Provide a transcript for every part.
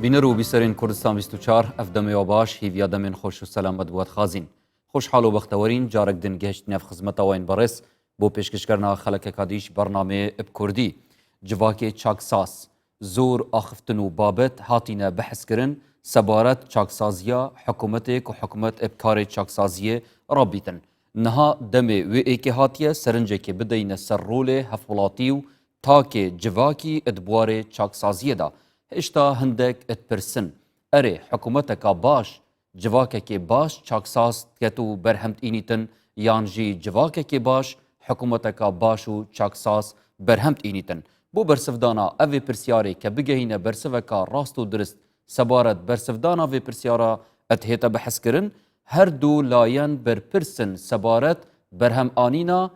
بینەر و بیسەرên Kurdistan 24 ev demê we baş hêviya demên xweş û selamet bi we dixwazîn. Xweşhal û bextewerîn carek din gihişt nav xizmeta we yên berêz bo pêşkêşkirina xelekeka dî ji bernameyê bi Kurdî. Civakê çaksaz, zor axiftin û babet hatîne behskirin sebaret çaksaziya hikûmetê ku hikûmet bi karê çaksaziyê rabîtin. Niha demê wê êkê hatiye serincekê bideyne ser rolê hevwelatî û takê civakî di biwarê çaksaziyê de. Hêşta hindek dipirsin, erê hikûmeteka baş Civakekê baş çaksaz diket û berhem diînîtin yan jî civakekê baş hikûmeteka baş û çaksaz berhem diînîtin? Bo bersivdana ev vê pirsiyarê ke bigehîne bersiveka rast û dirist sebaret bersivdana vê pirsiyara dihête behskirin, her du layen berpirs in sebaret berhemanîna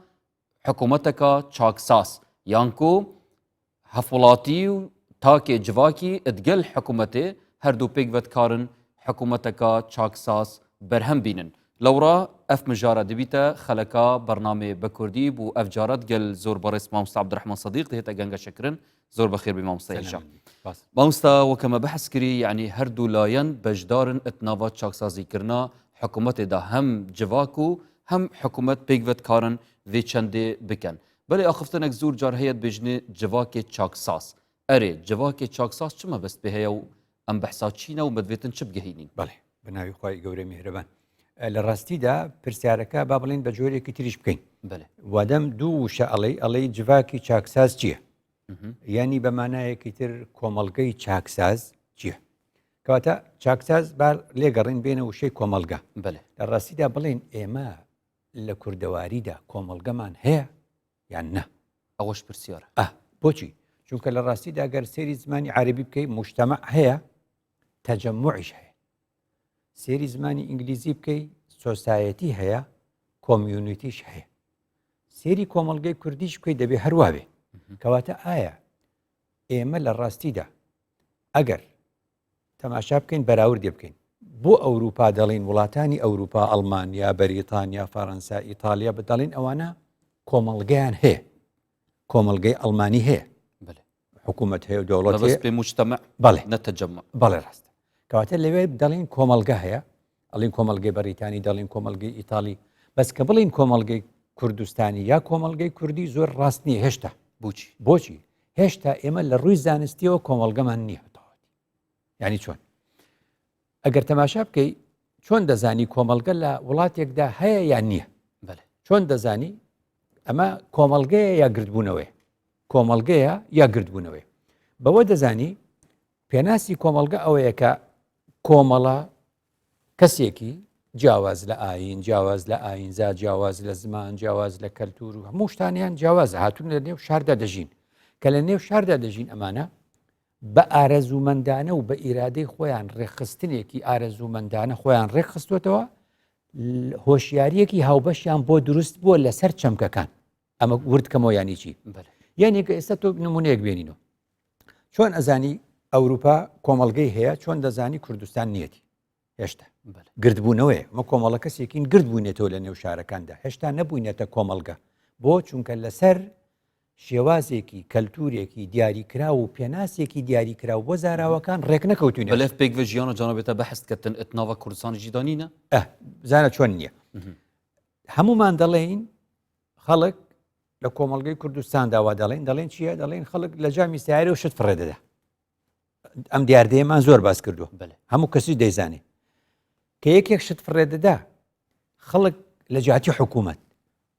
hikûmeteka çaksaz yan ku Hevwelatî û takê civakî digel hikûmetê her du pêkve dikarin hikûmeteka çaksaz berhem bînin. Lewra ev mijare dibîte xeleka bernamê bi kurdî bû ev care digel zor berêz mamosta Abdurehman Sedîq dihête gengeşekirin. Zor bi xêr bî mamosta hêja. Mamosta weke me behs kirî yanî her du layen beşdar in di nava çaksazîkirina hikûmetê de hem civak û hem hikûmet pêkve dikarin vê çendê bikin. Belê axiftinek zor car heye dibêjinê civakê çaksaz. Erê civakê çaksaz çi mebest pê heye û em behsa çî ne û me divêtin çi bigehînîn? Belê, bi navê xwe gewre mîhreban. Li rastî de pirsiyareke ba bilên bi corêkî tirîş bikeyn. Belê. Wadem du wuşe alê alê civakî çaksaz çi ye? Yanî be manayekî tir komelgeyî çaksaz çi ye? Kewata çaksaz ba lêgerîn bêne wuşey komelge. Belê. Li rastî de bilên ême لە کوردەواریدا کۆمەڵگەمان هەیە یان نا؟ ئەوەش پرسیارە. ئە بۆچی؟ چونکە لە ڕاستیدا گەر سێری زمانی عەربی بکەی مجتەمع هەیە تەجەموعیش هەیە سێری زمانی ئینگلیزی بکەی society هەیە community ش هەیە سێری کۆمەڵگەی کوردیش بکەی دەبێ هەروا بێ کەواتە ئایا ئێمە لە ڕاستیدا ئەگەر تەماشا بکەین بەراوردێ بکەین بۆ ئەوروپا دەڵین وڵاتانی ئەوروپا ئەڵمانیا بەریتانیا فەرەنسا ئیتالیا دەڵین ئەوانە کۆمەڵگەیان هەیە کۆمەڵگەی ئەڵمانی هەیە حکوومەت هەیە و دەوڵەت پێ مجتمع بەڵێ نەتەجەمع بەڵێ ڕاستە کەواتە لەوێ دەڵین کۆمەڵگە هەیە ئەڵین کۆمەڵگەی بەریتانی دەڵین کۆمەڵگەی ئیتالی بەس کە بڵین کۆمەڵگەی کوردستانی یا کۆمەڵگەی کوردی زۆر ڕاست نییە هێشتا بۆچی بۆچی هێشتا ئێمە لە ڕووی زانستیەوە کۆمەڵگەمان نییە تەواوەتی یعنی چۆن ئەگەر تەماشا بکەی چۆن دەزانی کۆمەڵگە لە وڵاتێکدا هەیە یان نییە چۆن دەزانی ئەمە کۆمەڵگەیە یا گردبوونەوەی کۆمەڵگەیە یا گردبوونەوەی بەوە دەزانی پێناسی کۆمەڵگە ئەوەیە کە کۆمەڵە کەسێکی جیاواز لە ئاین جیاواز لە ئاینزا جیاواز لە زمان جیاواز لە کەلتور و هەموو شتانیان جیاوازە هاتوون لە نێو شاردا دەژین کە لە نێو شاردا دەژین ئەمانە بە ئارەزوومەندانە و بە ئیرادەی خۆیان ڕێکخستنێکی ئارەزوومەندانە خۆیان ڕێکخستوێتەوە هۆشیاریەکی هاوبەشیان بۆ دروست بووە لەسەر چەمکەکان ئەمە ورد کەمەوە یانی چی یعنی کە ئێستا تۆ نمونەیەک بێنینەوە چۆن ئەزانی ئەوروپا کۆمەلگەی هەیە چۆن دەزانی کوردستان نیەتی هێشتا گردبوونەوەی مە کۆمەڵە کەسێکین گردبوونێتەوە لە نێو شارەکاندا هێشتا نەبووینەتە کۆمەلگە بۆ چونکە لەسەر شێوازێکی کەلتورێکی دیاریکراو و پێناسێکی دیاریکراو بۆ زاراوەکان ڕێک نەکەوتوین بەلێ پێکوە ژیانە جانبێتە بەحست کردن ئتناوە کوردستانی جیدانینە زانە چۆن نییە هەمومان دەڵێین خەڵک لە کۆمەڵگەی کوردستاندا وا دەڵێن دەڵێن چییە دەڵێن خەڵک لە جامی سیارە و شت فڕێ دەدا ئەم دیاردەیەمان زۆر باس کردو هەموو کەسی دەیزانێ کە یەکێک شت فڕێ دەدا خەڵک لە جیاتی حکوومەت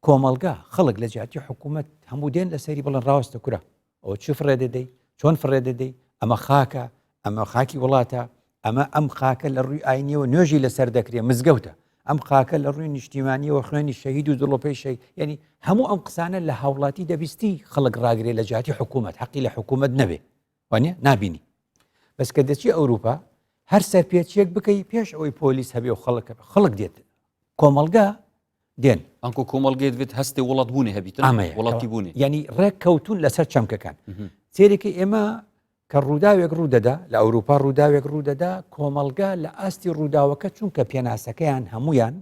کۆمەڵگا خەڵک لە جیاتی حکوومەت هەموو دێن لەسەری بڵێن ڕاستە کورە ئەوە چی فڕێ دەدەی چۆن فڕێ دەدەی ئەمە خاکە ئەمە خاکی وڵاتە ئەمە ئەم خاکە لە ڕووی ئاینیەوە نوێژی لەسەر دەکرێ مزگەوتە ئەم خاکە لە ڕووی نیشتیمانیەوە خوێنی شەهید و دڵۆپەی شەی یعنی هەموو ئەم قسانە لە هاوڵاتی دەبیستی خەڵک ڕاگرێ لە جیاتی حکوومەت حەقی لە حکوومەت نەبێ وانە نابینی بەس کە دەچی ئەوروپا هەر سەرپێچیەک بکەی پێش ئەوەی پۆلیس هەبێ و خەڵک خەڵک دێت کۆمەڵگا دێن. ئەنکۆ کۆمەڵگەیت بێت هەستێ وڵات بوونێ هەبیتن ئەمەیە وڵاتی بوونێ. یعنی ڕێک کەوتون لەسەر چەمکەکان سێرێکی ئێمە کە ڕووداوێک ڕوو دەدا لە ئەوروپا ڕووداوێک ڕوو دەدا کۆمەڵگا لە ئاستی ڕووداوەکە چونکە پێناسەکەیان هەمویان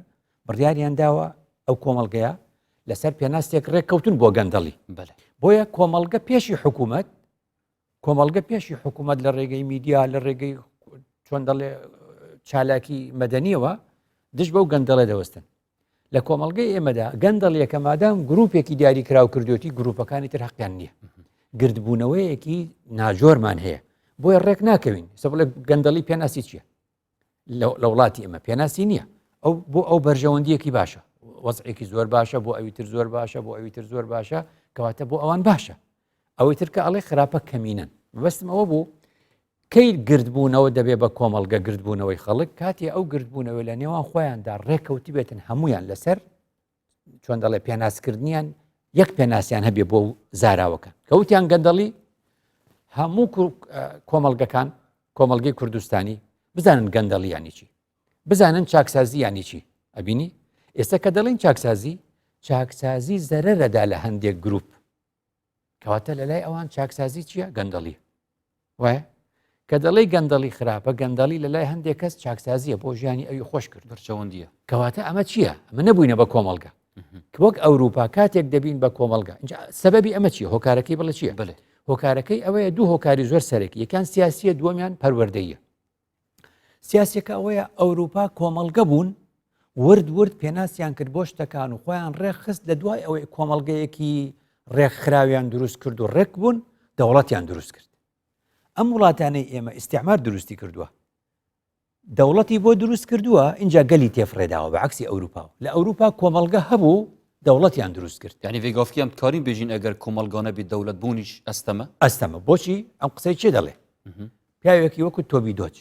بڕیاریان داوە ئەو کۆمەڵگەیە لەسەر پێناستێک ڕێک کەوتون بۆ گەندەڵی بۆیە کۆمەڵگە پێشی حکوومەت کۆمەڵگە پێشی حکوومەت لە ڕێگەی میدیا لە ڕێگەی چۆن دەڵێ چالاکی مەدەنیەوە دژ بەو گەندەڵێ دەوەستن لە کۆمەڵگەی ئێمەدا گەندەڵیەکە مادام گروپێکی دیاری کراو کردوێتی گروپەکانی تر حەقیان نییە گردبوونەوەیەکی ناجۆرمان هەیە بۆیە ڕێک ناکەوین سە بڵێ گەندەڵی پێناسی چییە لە وڵاتی ئێمە پێناسی نییە ئەو بۆ ئەو بەرژەوەندیەکی باشە وەزعێکی زۆر باشە بۆ ئەوی تر زۆر باشە بۆ ئەوی تر زۆر باشە کەواتە بۆ ئەوان باشە ئەوەی تر کە ئەڵێ خراپە کەمینەن مەبەستم ئەوە بوو کەی گردبوونەوە دەبێ بە کۆمەڵگە گردبوونەوەی خەڵک کاتێ ئەو گردبوونەوە لە نێوان خۆیاندا ڕێکەوتی بێتن هەمویان لەسەر چۆن دەڵێ پێناسکردنیان یەک پێناسیان هەبێ بۆ زاراوەکە کەوتیان گەندەڵی هەموو کۆمەڵگەکان کۆمەڵگەی کوردستانی بزانن گەندەڵیانی چی بزانن چاکسازی یانی چی ئەبینی ئێستا کە دەڵین چاکسازی چاکسازی زەرەرەدا لە هەندێک گروپ کەواتە لە لای ئەوان چاکسازی چییە گەندەڵی وایە کە دەڵی گەندەڵی خراپە گەندەڵی لە لای هەندێک کەس چاکسازیە بۆ ژیانی ئەوی خۆش کرد بەرچەوەندیە کەواتە ئەمە چییە ئەمە نەبووینە بە کۆمەڵگە وەک ئەوروپا کاتێک دەبین بە کۆمەڵگە سەبەبی ئەمە چی هۆکارەکەی بڵێ چییە بڵێ هۆکارەکەی ئەوەیە دوو هۆکاری زۆر سەرەکی یەکان سیاسیە دووەمیان پەروەردەیە سیاسیەکە ئەوەیە ئەوروپا کۆمەڵگە بوون ورد ورد پێناسیان کرد بۆ شتەکان و خۆیان ڕێکخست لە دوای ئەوەی کۆمەڵگەیەکی ڕێکخراویان دروست کرد و ڕێک بوون دەوڵەتیان دروست کرد ئەم وڵاتانەی ئێمە ئیسیعمار دروستی کردووە دەوڵەتی بۆ دروست کردووە اینجا گەلی تێفرێداوە بە عکسی ئەوروپا لە ئەوروپا کۆمەڵگە هەبوو دەوڵەتیان دروست کرد یعنی ڤێگافکی ئەم کارین بێژین ئەگەر کۆمەڵگانە بێ دەوڵەت بوونیش ئەستەمە ئەستەمە بۆچی ئەم قسەی چێ دەڵێ پیاوێکی وەکو تۆبی دۆچ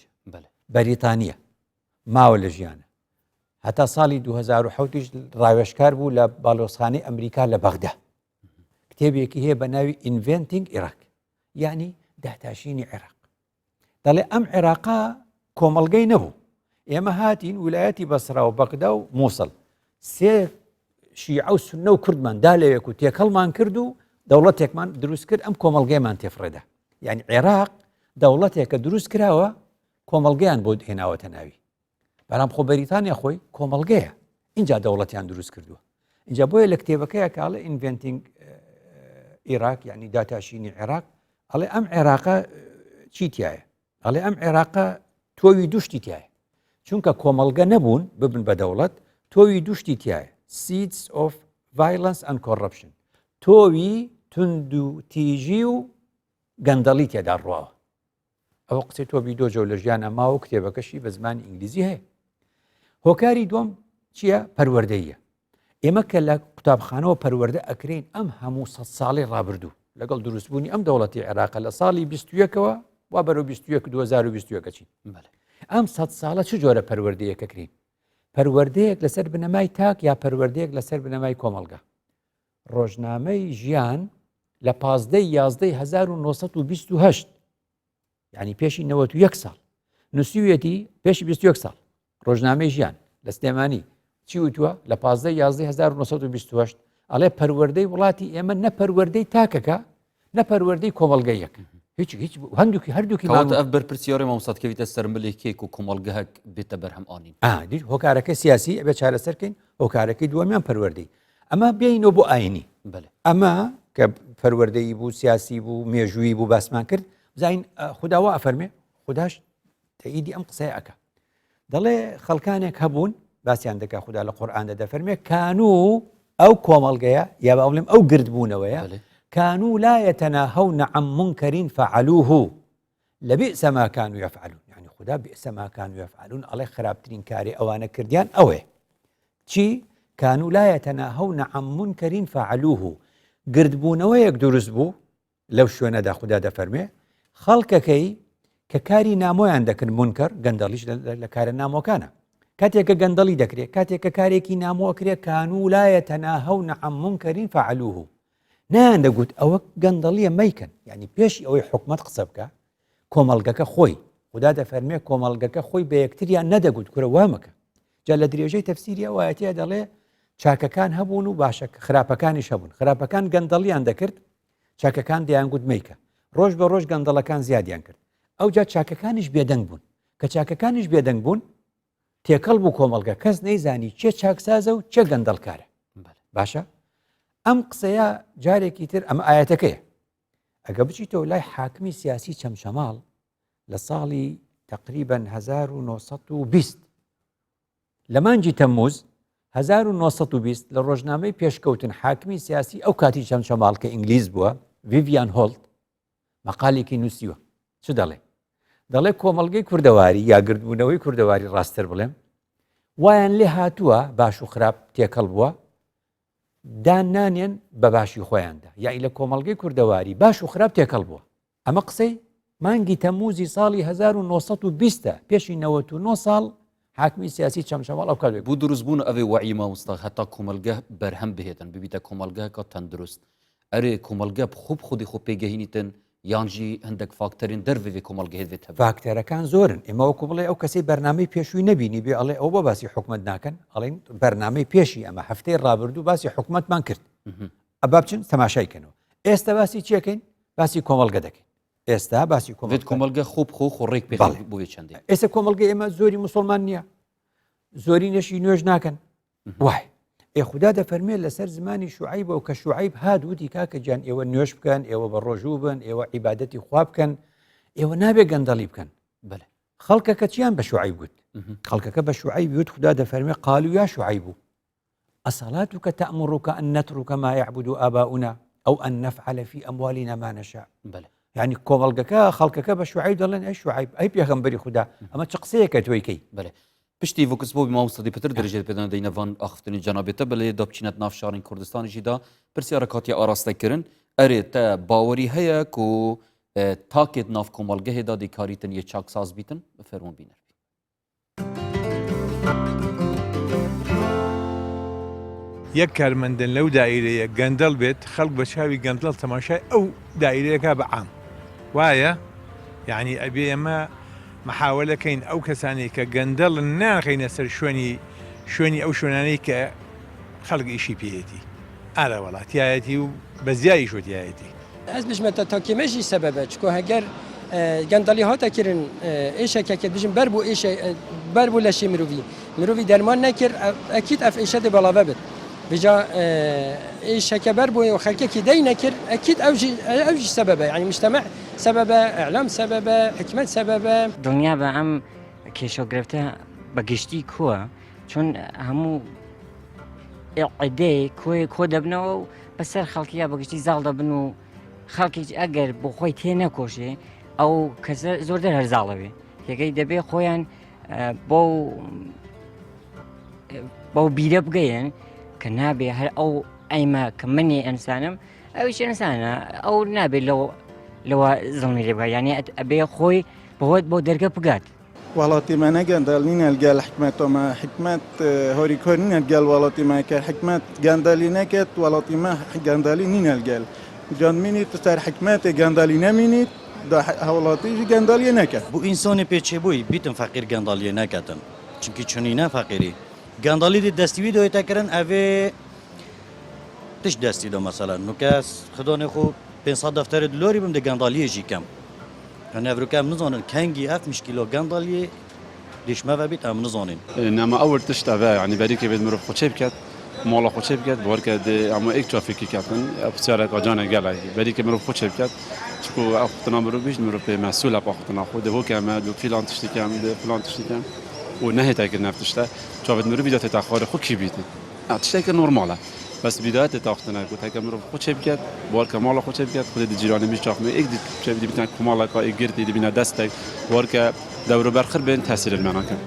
بەریتانیە ماوە لە ژیانە هەتا ساڵی 2007یش ڕاوێشکار بوو لە باڵۆسخانەی ئەمریکا لە بەغدا کتێبێکی هەیە بە ناوی Inventing Iraq یعنی داتاشینی عێراق دەڵێ ئەم عێراقا کۆمەڵگەی نەبوو ئێمە هاتین ولایەتی بەسرا و بەغدا و مووسڵ سێ شیعە و سنە و کوردمان دا لەوێک و تێکەڵمان کرد و دەوڵەتێکمان دروست کرد ئەم کۆمەڵگەیمان تێفڕێدا یعنی عێراق دەوڵەتێکە دروست کراوە کۆمەڵگەیان بۆ هێناوەتە ناوی بەڵام خۆ بەریتانیا خۆی کۆمەڵگەیە اینجا دەوڵەتیان دروست کردووە اینجا بۆیە لە کتێبەکەیە کاڵە Inventing Iraq یعنی داتاشینی عێراق ئەڵێ ئەم عێراقە چی تایە ئەڵێ ئەم عێراقە تۆوی دوشتی تایە چونکە کۆمەڵگە نەبوون ببن بە دەوڵەت تۆوی دوشتی تایە seeds of violence and corruption تۆوی تونند و تیژی و گەندەڵی تێدا ڕواوە ئەوە قسەی تۆبی دۆجە لە ژیانە ماوە کتێبەکەشی بە زمانی ئینگلیزی هەیە هۆکاری دوم چییە پەروەردەیە ئێمە کە لە قوتابخانەوە پەروەردە ئەکرین ئەم هەموو سە ساڵی ڕابردوو لەگەڵ دروستبوونی ئەم دەوڵەتی عێراقە لە ساڵی 21ەوە وا بەرەو 21 2021 چین ئەم سە ساڵە چ جۆرە پەروەردەیەکەکرین پەروەردەیەک لەسەر بنەمای تاک یا پەروەردەیەک لەسەر بنەمای کۆمەڵگە ڕۆژنامەی ژیان لە پازدەی یازدەی 1928 یعنی پێشی 91 ساڵ نووسیویەتی پێشی 21 ساڵ ڕۆژنامەی ژیان لە سلێمانی چی وتووە لە 15 1928 ئەڵێ پەروەردەی وڵاتی ئێمە نە پەروەردەی تاکەکە نە پەروەردەی کۆمەڵگە یەک هیچ هیچ هەندووکی هەردووکی ماوە ئەف بەرپرسیارە مامۆستا کەویتە سەر ملی کێک و کۆمەڵگەهک بێتە بەرهەم ئانین دیت هۆکارەکە سیاسی ئەبێ چارەسەرکەین هۆکارەکەی دووەمیان پەروەردەی ئەمە بێینەوە بۆ ئاینی ئەمە کە پەروەردەی بوو سیاسی بوو مێژووی بوو باسمان کرد بزانین خوددا وا ئەفەرمێ خودداش تەئیدی ئەم قسەیە ئەکا دەڵێ خەڵکانێک هەبوون باسییان دەکا خوددا لە قورئاندا دەفەرمێ كانوا ئەو کۆمەڵگەیە یا با بڵێم ئەو گردبوونەوەیە كانوا لا يتناهون عن منكر فعلوه لبئس ما كانوا يفعلون یعنی خودا بئس ما كانوا يفعلون ئەڵێ خراپترین کاری ئەوانە کردیان ئەوەیە چی كانوا لا يتناهون عن منكر فعلوه گردبوونەوەیەک دروست بوو لەو شوێنەدا خودا دەفەرمێ خەڵکەکەی کە کاری نامۆیان دەکرد منکەر گەندەڵیش لە کارە نامۆکانە کاتێک کە گەندەڵی دەکرێت کاتێک کە کارێکی نامۆکرێت كانوا لا يتناهون عن منكر فعلوه نایان دەگوت ئەوە گەندەڵیە مەیکەن یعنی پێشی ئەوەی حکومت قسە بکە کۆمەڵگەکە خۆی خدا دەفەرمێ کۆمەڵگەکە خۆی بە یەکتریان نەدەگوت کورە وامەکە جا لە درێژەی تەفسیری ئەو ئایەتەیە دەڵێ چاکەکان هەبوون و باشە خراپەکانیش هەبوون خراپەکان گەندەڵیان دەکرد چاکەکان دەیانگوت مەیکە ڕۆژ بە ڕۆژ گەندەڵەکان زیادیان کرد ئەوجا چاکەکانیش بێدەنگ بوون کە چاکەکانیش بێدەنگ بوون تێکەڵ بوو کۆمەڵگە کەس نەیزانی چێ چاکسازە و چێ گەندەڵکارە باشە ئەم قسەیە جارێکی تر ئەمە ئاەتەکەیە ئەگە بچیتەوە لای حاکمی سیاسی چەمچەماڵ لە ساڵی تقریبا 1920 لە مانگی تەمموز 1920 لە ڕۆژنامەی پێشکەوتن حاکمی سیاسی ئەو کاتی چەمچەماڵ کە ئینگلیز بووە ڤیڤیان هۆڵت مەقالێکی نووسیوە چ دەڵێ دەڵێ کۆمەڵگەی کوردەواری یا گردبوونەوەی کوردەواری ڕاستتر بڵێم وایان لێ هاتووە باش و خراپ تێکەڵ بووە دان نانێن بە باشی خۆیاندا یائی لە کۆمەڵگەی کوردەواری باش و خراپ تێکەڵ بووە ئەمە قسەی مانگی تەموزی ساڵی 1920 پێشی 99 ساڵ حاکمی سیاسی چەمچەماڵ ئەو کات بۆ دروستبوون ئەوێ وەعی مامۆستا هەتا کۆمەلگە بەرهەم بهێتن ببیتە کۆمەلگەکە تەندروست ئەرێ کۆمەلگە خوب خودی خۆ پێگەهینیتن یانژی هەندێک فاکتەرین دەرڤێ کۆمەلگەهێت بێت هەبێت. فاکتەرەکان زۆرن ئێمە وەکو بڵێ ئەو کەسەی بەرنامەی پێشووی نەبینی بێ ئەڵێ ئەو بۆ باسی حکومت ناکەن ئەڵێن بەرنامەی پێشی ئەمە هەفتەی ڕابردوو باسی حکومتمان کرد ئەبا بچن تەماشای کەنەوە ئێستا باسی چیەکەین باسی کۆمەڵگە دەکەین ئێستا باسی کۆمەڵگە کۆمەڵگە خۆ خۆ خۆ ڕێک پێ بۆ چەندێک ئێستا کۆمەڵگە ئێمە زۆری مسلمان نییە زۆری نەشی نوێژ ناکەن وای ئێ خودا دەفەرمێ لەسەر زمانی شوعیبە و کە شوعیب هات وتی کاکە گیان ئێوە نوێژ بکەن ئێوە بە ڕۆژوو بن ئێوە عیبادەتی خوا بکەن ئێوە نابێ گەندەڵی بکەن بەێ خەڵکەکە چیان بە شوعیب گوت خەڵکەکە بە شوعیب وت خودا دەفەرمێ قالوا یا شعیب أصلاتك تأمرك أن نترك ما يعبد آباؤنا أو أن نفعل في أموالنا ما نشاء بەێ یعنی کۆمەڵگەکە خەڵکەکە بە شوعیب دەڵێن ئەی شوعیب ئەی پێغەمبەری خودا ئەمە چ قسەیەکە تۆیکەی بەێ پشتی ڤۆکس بۆبی مامۆستا دی پتر درێژێت پێدان دەینە ڤان ئاخفتنی جەنابێ تە بەلێ دا بچینەت ناف شارین کوردستانیشی دا پرسیارەک هاتیە ئاراستە کرن ئەرێ تە باوەری هەیە کو تاکێت ناف کۆمەڵگەهێ دا دی کاریتن یە چاکساز بیتن فەرموون بینەر بین. یەک کارمەندن لەو دائیرەیە گەندەڵ بێت خەڵک بە چاوی گەندەڵ تەماشای ئەو دائیرەیەکا بە عام وایە یعنی ئەبێ ئێمە محاوەلە کەین ئەو کەسانەی کە گەندەڵن نەیانخەینە سەر شوێنی شوێنی ئەو شوێنانەی کە خەڵک ئیشی پێیەتی ئارە وەڵا تیایەتی و بە زیاییش و تیایەتی. Ez bijme te takê me jî sebeb e çiko heger gendelî hate kirin êşeke ke dijin ber bû êşe ber bû leşê mirovî mirovî derman nekir ekîd ev êşe dê belave bit vêca êşeke ber bû û xelkekî dey nekir ekîd ew jî ew jî sebeb e yanî mujteme سەبەبە، ئیعلام سەبەبە، حیکمەت سەبەبە. دڵنیابە ئەم کێشەو گرفتە بە گشتی کۆە چون هەموو عدەیەک کۆی کۆ دەبنەوە و بەسەر خەڵکییا بەگشتی زاڵ دەبن و خەڵکیش ئەگەر بۆ خۆی تێ نەکۆشێ ئەو کەسە زۆر دەر هەرزاڵەوێ تێگەی دەبێ خۆیان بۆ بەو بیرە بگەیەن کە نابێ هەر ئەو ئەیمە کە منی ئەنسانم ئەویش ئینسانە ئەو نابێت لەو لەوە زڵمی لێ بکات یعنی ئەبێ خۆی بەوە بۆ دەرگە بگات. وڵاتی مە نە گەندەڵ نینە لگەل حکمەتە مە حکمەت هاریکار نینە لگەل وڵاتی مە کە حکمەت گەندەلی نەکەت وڵاتی مە گەندەلی نینە لگەل جان مینیت سەر حکمەتێ گەندەلی نەمینیت دا هاوڵاتیژی گەندەلیە نەکەت. بۆ ئینسانی پێ چێبووی بیتن فەقیر گەندەڵیە نەکەتن چونکی چونینە فەقیری گەندەڵی دی دەستی وی دایتە کرن ئەڤێ تشت دەستی دا مەسەلەن نوکە خدانێ خو 500 دەفتەرê دلاری بم دê گەندەڵیê jî kem. Hani evrûke em nizanin kengî ev mişkîla gandaliyê dê ji me ve bît em nizanin. Nema ewil tişt ev e yanî berîkê bêt mirov xwe çê biket, mala xwe çê biket, barke dê hemû êk trafîkî ketin, ev pisyarek a canê gel e. Berîkê mirov xwe çê biket, çiku ew xwtina mirov bî ji mirov pê mesûl e pa xwtina xwe, dê hoke me, dê fîlan tiştî kem, dê filan tiştî kem û nehête kirin ev tişte. Çavê mirovî de tête xwarê xwe kî bîtin. Ev tişteke normal e. Bes bîdayetê taxtine got heke mirov xwe çê biket, warke mala xwe çê biket, xwedê di cîranê min çax min êk dît çê dibîne komaleka êk girtî dibîne destek warke dewrober xir bên tesîr li me nakin.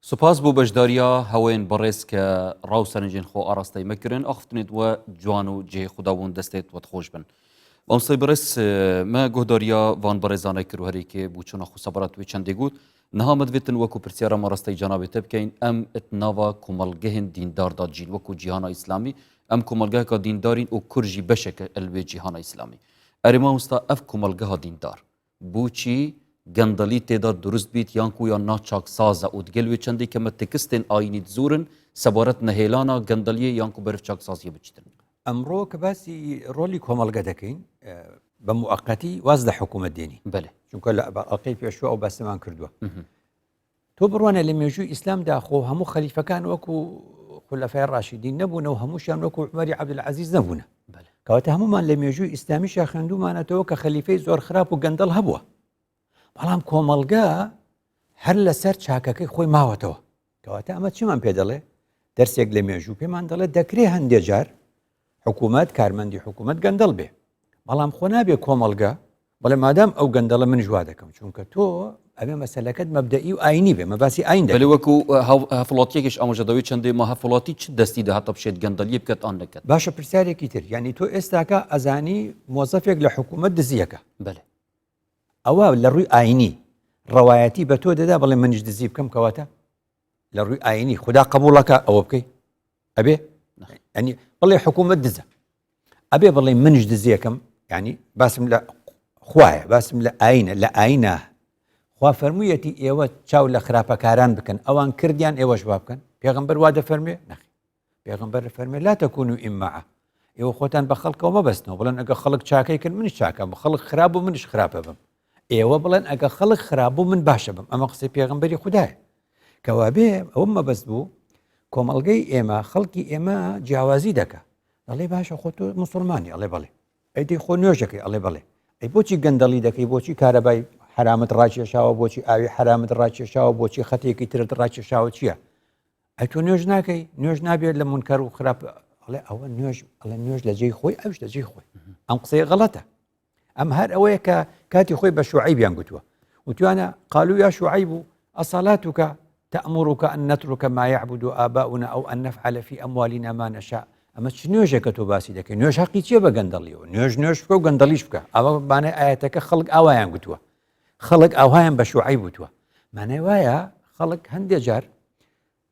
Spas bo beşdariya hewên birêz ke ra û serincên xwe arasteyê me kirin, axiftinên we ciwan û cihê xwe dabûn destê we dixweş bin. Mamosteyê birêz me guhdariya van birêzane kir û herêkê bûçûna xwe sebaret wê çendê got. Niha me divêtin wekû pirsyara me rasteyê cenabê te bikeyn em di nava komelgehên dîndar de dijîn wekû cîhana îslamî em komelgeheka dîndar în û kurd jî beşeke li wê cîhana îslamî. Erê mamosta ev komelgeha dîndar Boçî gendelî tê de dirust bît yan ku ya na çaksaz e û digel wê çendê ke me tekistên ayînî dizorin sebaret nehêlana gendeliyê yan ku beriv çaksaziyê biçitin. ئەمڕۆ کە باسی ڕۆلی کۆمەڵگە دەکەین بە موەقەتی واز لە حکوومەت دێنی بەلێ. چونکە لە ئەڵقەی پێشوو ئەو باسەمان کردووە. تۆ بڕوانە لە مێژووی ئیسلامدا خۆ هەموو خەلیفەکان وەکو خولەفای ڕاشیدین نەبوونە و هەمووشیان وەکو عومەری عەبدولعەزیز نەبوونە. کەواتە هەمومان لە مێژووی ئیسلامیشا خوێندومانەتەوە کە خەلیفەی زۆر خراپ و گەندەڵ هەبووە بەڵام کۆمەڵگە هەر لەسەر چاکەکەی خۆی ماوەتەوە کەواتە ئەمە چیمان پێ دەڵێ دەرسێک لە مێژوو پێمان دەڵێ دەکرێ هەندێ جار حکوومەت کارمەندی حکوومەت گەندەڵ بێ بەڵام خۆ نابێ کۆمەڵگە بەڵێ مادام ئەو گەندەڵە من ژوا دەکەم چونکە تۆ ئەبێ مەسەلەکەت مەبدەئی و ئاینی بێ مەباسی ئاین دەکەی. بەلێ وەکو هەفڵاتیەکیش ئاماژە دەوەی چەندێ ما هەفڵاتی چ دەستی دە هەتا بشێت گەندەلیە بکەت ئان نەکەت. باشە پرسیارێکی تر یانی تۆ ئێستاکە ئەزانی مۆزەفێک لە حکوومەت دزیەکە بەلێ. ئەوە لە ڕووی ئاینی ڕەوایەتی بە تۆ دەدا بڵێ منیش دزی بکەم کەواتە لە ڕووی ئاینی خدا قبوڵەکە ئەوە بکەی ئەبێ ئەنی بڵێ حکوومەت دزە ئەبێ بڵێ منیش دزیەکەم ینی باسم لە خوایە باسم لە ئاینە لە ئاینە خوا فەرموویەتی ئێوە چاو لە خراپەکاران بکەن ئەوان کردیان ئێوەش وا بکەن پێغمبەر وا دەفەرمێ نەخی پێغمبەر فەرمێ لا تەکون و ئیمەعە ئێوە خۆتان بە خەڵکەوە مەبەستنەوە بڵێن ئەگە خەڵک چاکەی کرد منیش چاکەم خەڵک خراپ بوو منیش خراپە بم ئێوە بڵێن ئەگە خەڵک خراپ بوو من باشە بم ئەمە قسەی پێغمبەری خدایە کەوابێ ئەوە مەبەست بوو کۆمەڵگەی ئێمە خەڵکی ئێمە جیاوازی دەکا ئەڵێ باشە خۆ تۆ مسلمانی ئەڵێ بەڵێ ئەی دەی خۆ نوێژەکەی ئەڵێ بەڵێ ئەی بۆچی گەندەڵی دەکەی بۆچی کارەبای حرامت ڕاکێشاوە بۆچی ئاوی حرامت ڕاکێشاوە بۆچی خەتێکی ترت ڕاکێشاوە چییە ئەی تۆ نوێژ ناکەی نوێژ نابێت لە منکەر و خراپ ئەڵێ ئەوە نوێژ ئەڵێ نوێژ لە جێی خۆی ئەوش لە جێی خۆی ئەم قسەی غەڵەتە ئەم هەر ئەوەیە کە کاتی خۆی بە شوعیبیان گوتووە وتوانە قالوا يا شعيب أصلاتك تأمرك أن نترك ما يعبد آباؤنا أو أن نفعل في أموالنا ما نشاء ئەمە چ نوێژێکە تۆ باسی دەکەی نوێژ حەقی چییە بە گەندەڵیەوە نوێژ نوێژ بکە و گەندەڵیش بکە ئەوە مانای ئاەتەکە خەڵک ئاوایان گوتووە خەڵک ئاوهایان بە شوعی وتووە مانای وایە خەڵک هەندێک جار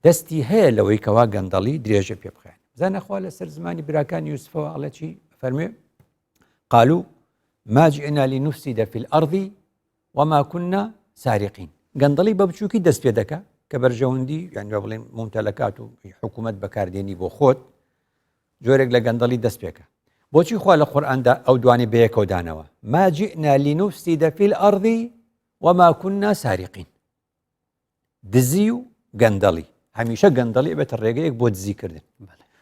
دەستی هەیە لەوەی کەوا گەندەڵی درێژە پێ بخەن بزانە خوا لەسەر زمانی براکانی یوسفەوە ئەڵێ چی فەرمێ قالوا ما جئنا لنفسد في الأرض وما كنا سارقين گەندەڵی بە بچووکی دەست پێ دەکا کە بەرژەوەندی یان بە بڵێن ممتەلەکات و حکوومەت بەکاردێنی بۆ خۆت جۆرێک لە گەندەڵی دەست پێکە بۆچی خوا لە قورئاندا ئەو دوانی بەیەکەوە دانەوە ما جئنا لنفسد في الأرض وما كنا سارقين دزی و گەندەڵی هەمیشە گەندەڵی بێتە ڕێگەیەک بۆ دزیکردن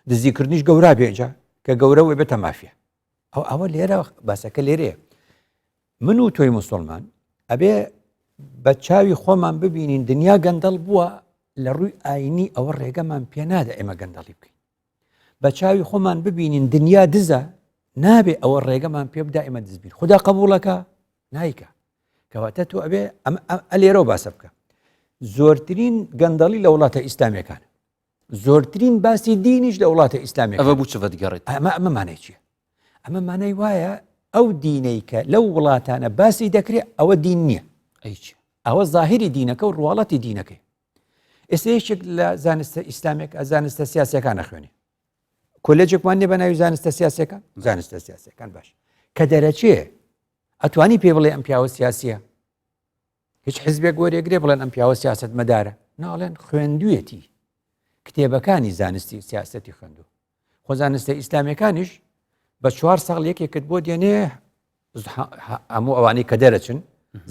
دزیکردنیش گەورا بێجا کە گەورە وێ بێتە مافیا ئەو ئەوە لێرە باسەکە لێرەیە من و تۆی مسلمان ئەبێ بە چاوی خۆمان ببینین دنیا گەندەڵ بووە لە ڕووی ئاینی ئەوە ڕێگەمان پێ نادە ئێمە گەندەڵی بکەین بە چاوی خۆمان ببینین دنیا دزە نابێ ئەوە ڕێگەمان پێ بدا ئێمە دزبین خدا قبوڵەکە نایکە کەواتە تۆ ئەبێ ئەلێرەوە باسە بکە زۆرترین گەندەڵی لە وڵاتە ئیسلامیەکان زۆرترین باسی دینیش لە وڵاتە ئیسلامی ئەوە بوو چ دەگەڕێت ئەمە ئەمە مانای چیە ئەمە مانای وایە ئەو دینەی کە لەو وڵاتانە باسی دەکرێت ئەوە دین نییە ئەوە ظاهری دینەکە و ڕواڵەتی دینەکەی ئێستا یەکێک لە زانستە ئیسلامێک زانستە سیاسەکان ئەخوێنێ کۆلێجێکمان نیە بە ناوی زانستە سیاسەکان زانستە سیاسەکان باش کە دەرەچێ ئەتوانی پێ بڵێ ئەم پیاوە سیاسیە هیچ حزبێک وەرێگرێ بڵێن ئەم پیاوە سیاست مەدارە ناڵێن خوێندویەتی کتێبەکانی زانستی سیاستی خوێندو خۆ زانستە ئیسلامیەکانیش بە چوار ساڵ یەکێکت بۆ دێنێ هەموو ئەوانەی کە دەرەچن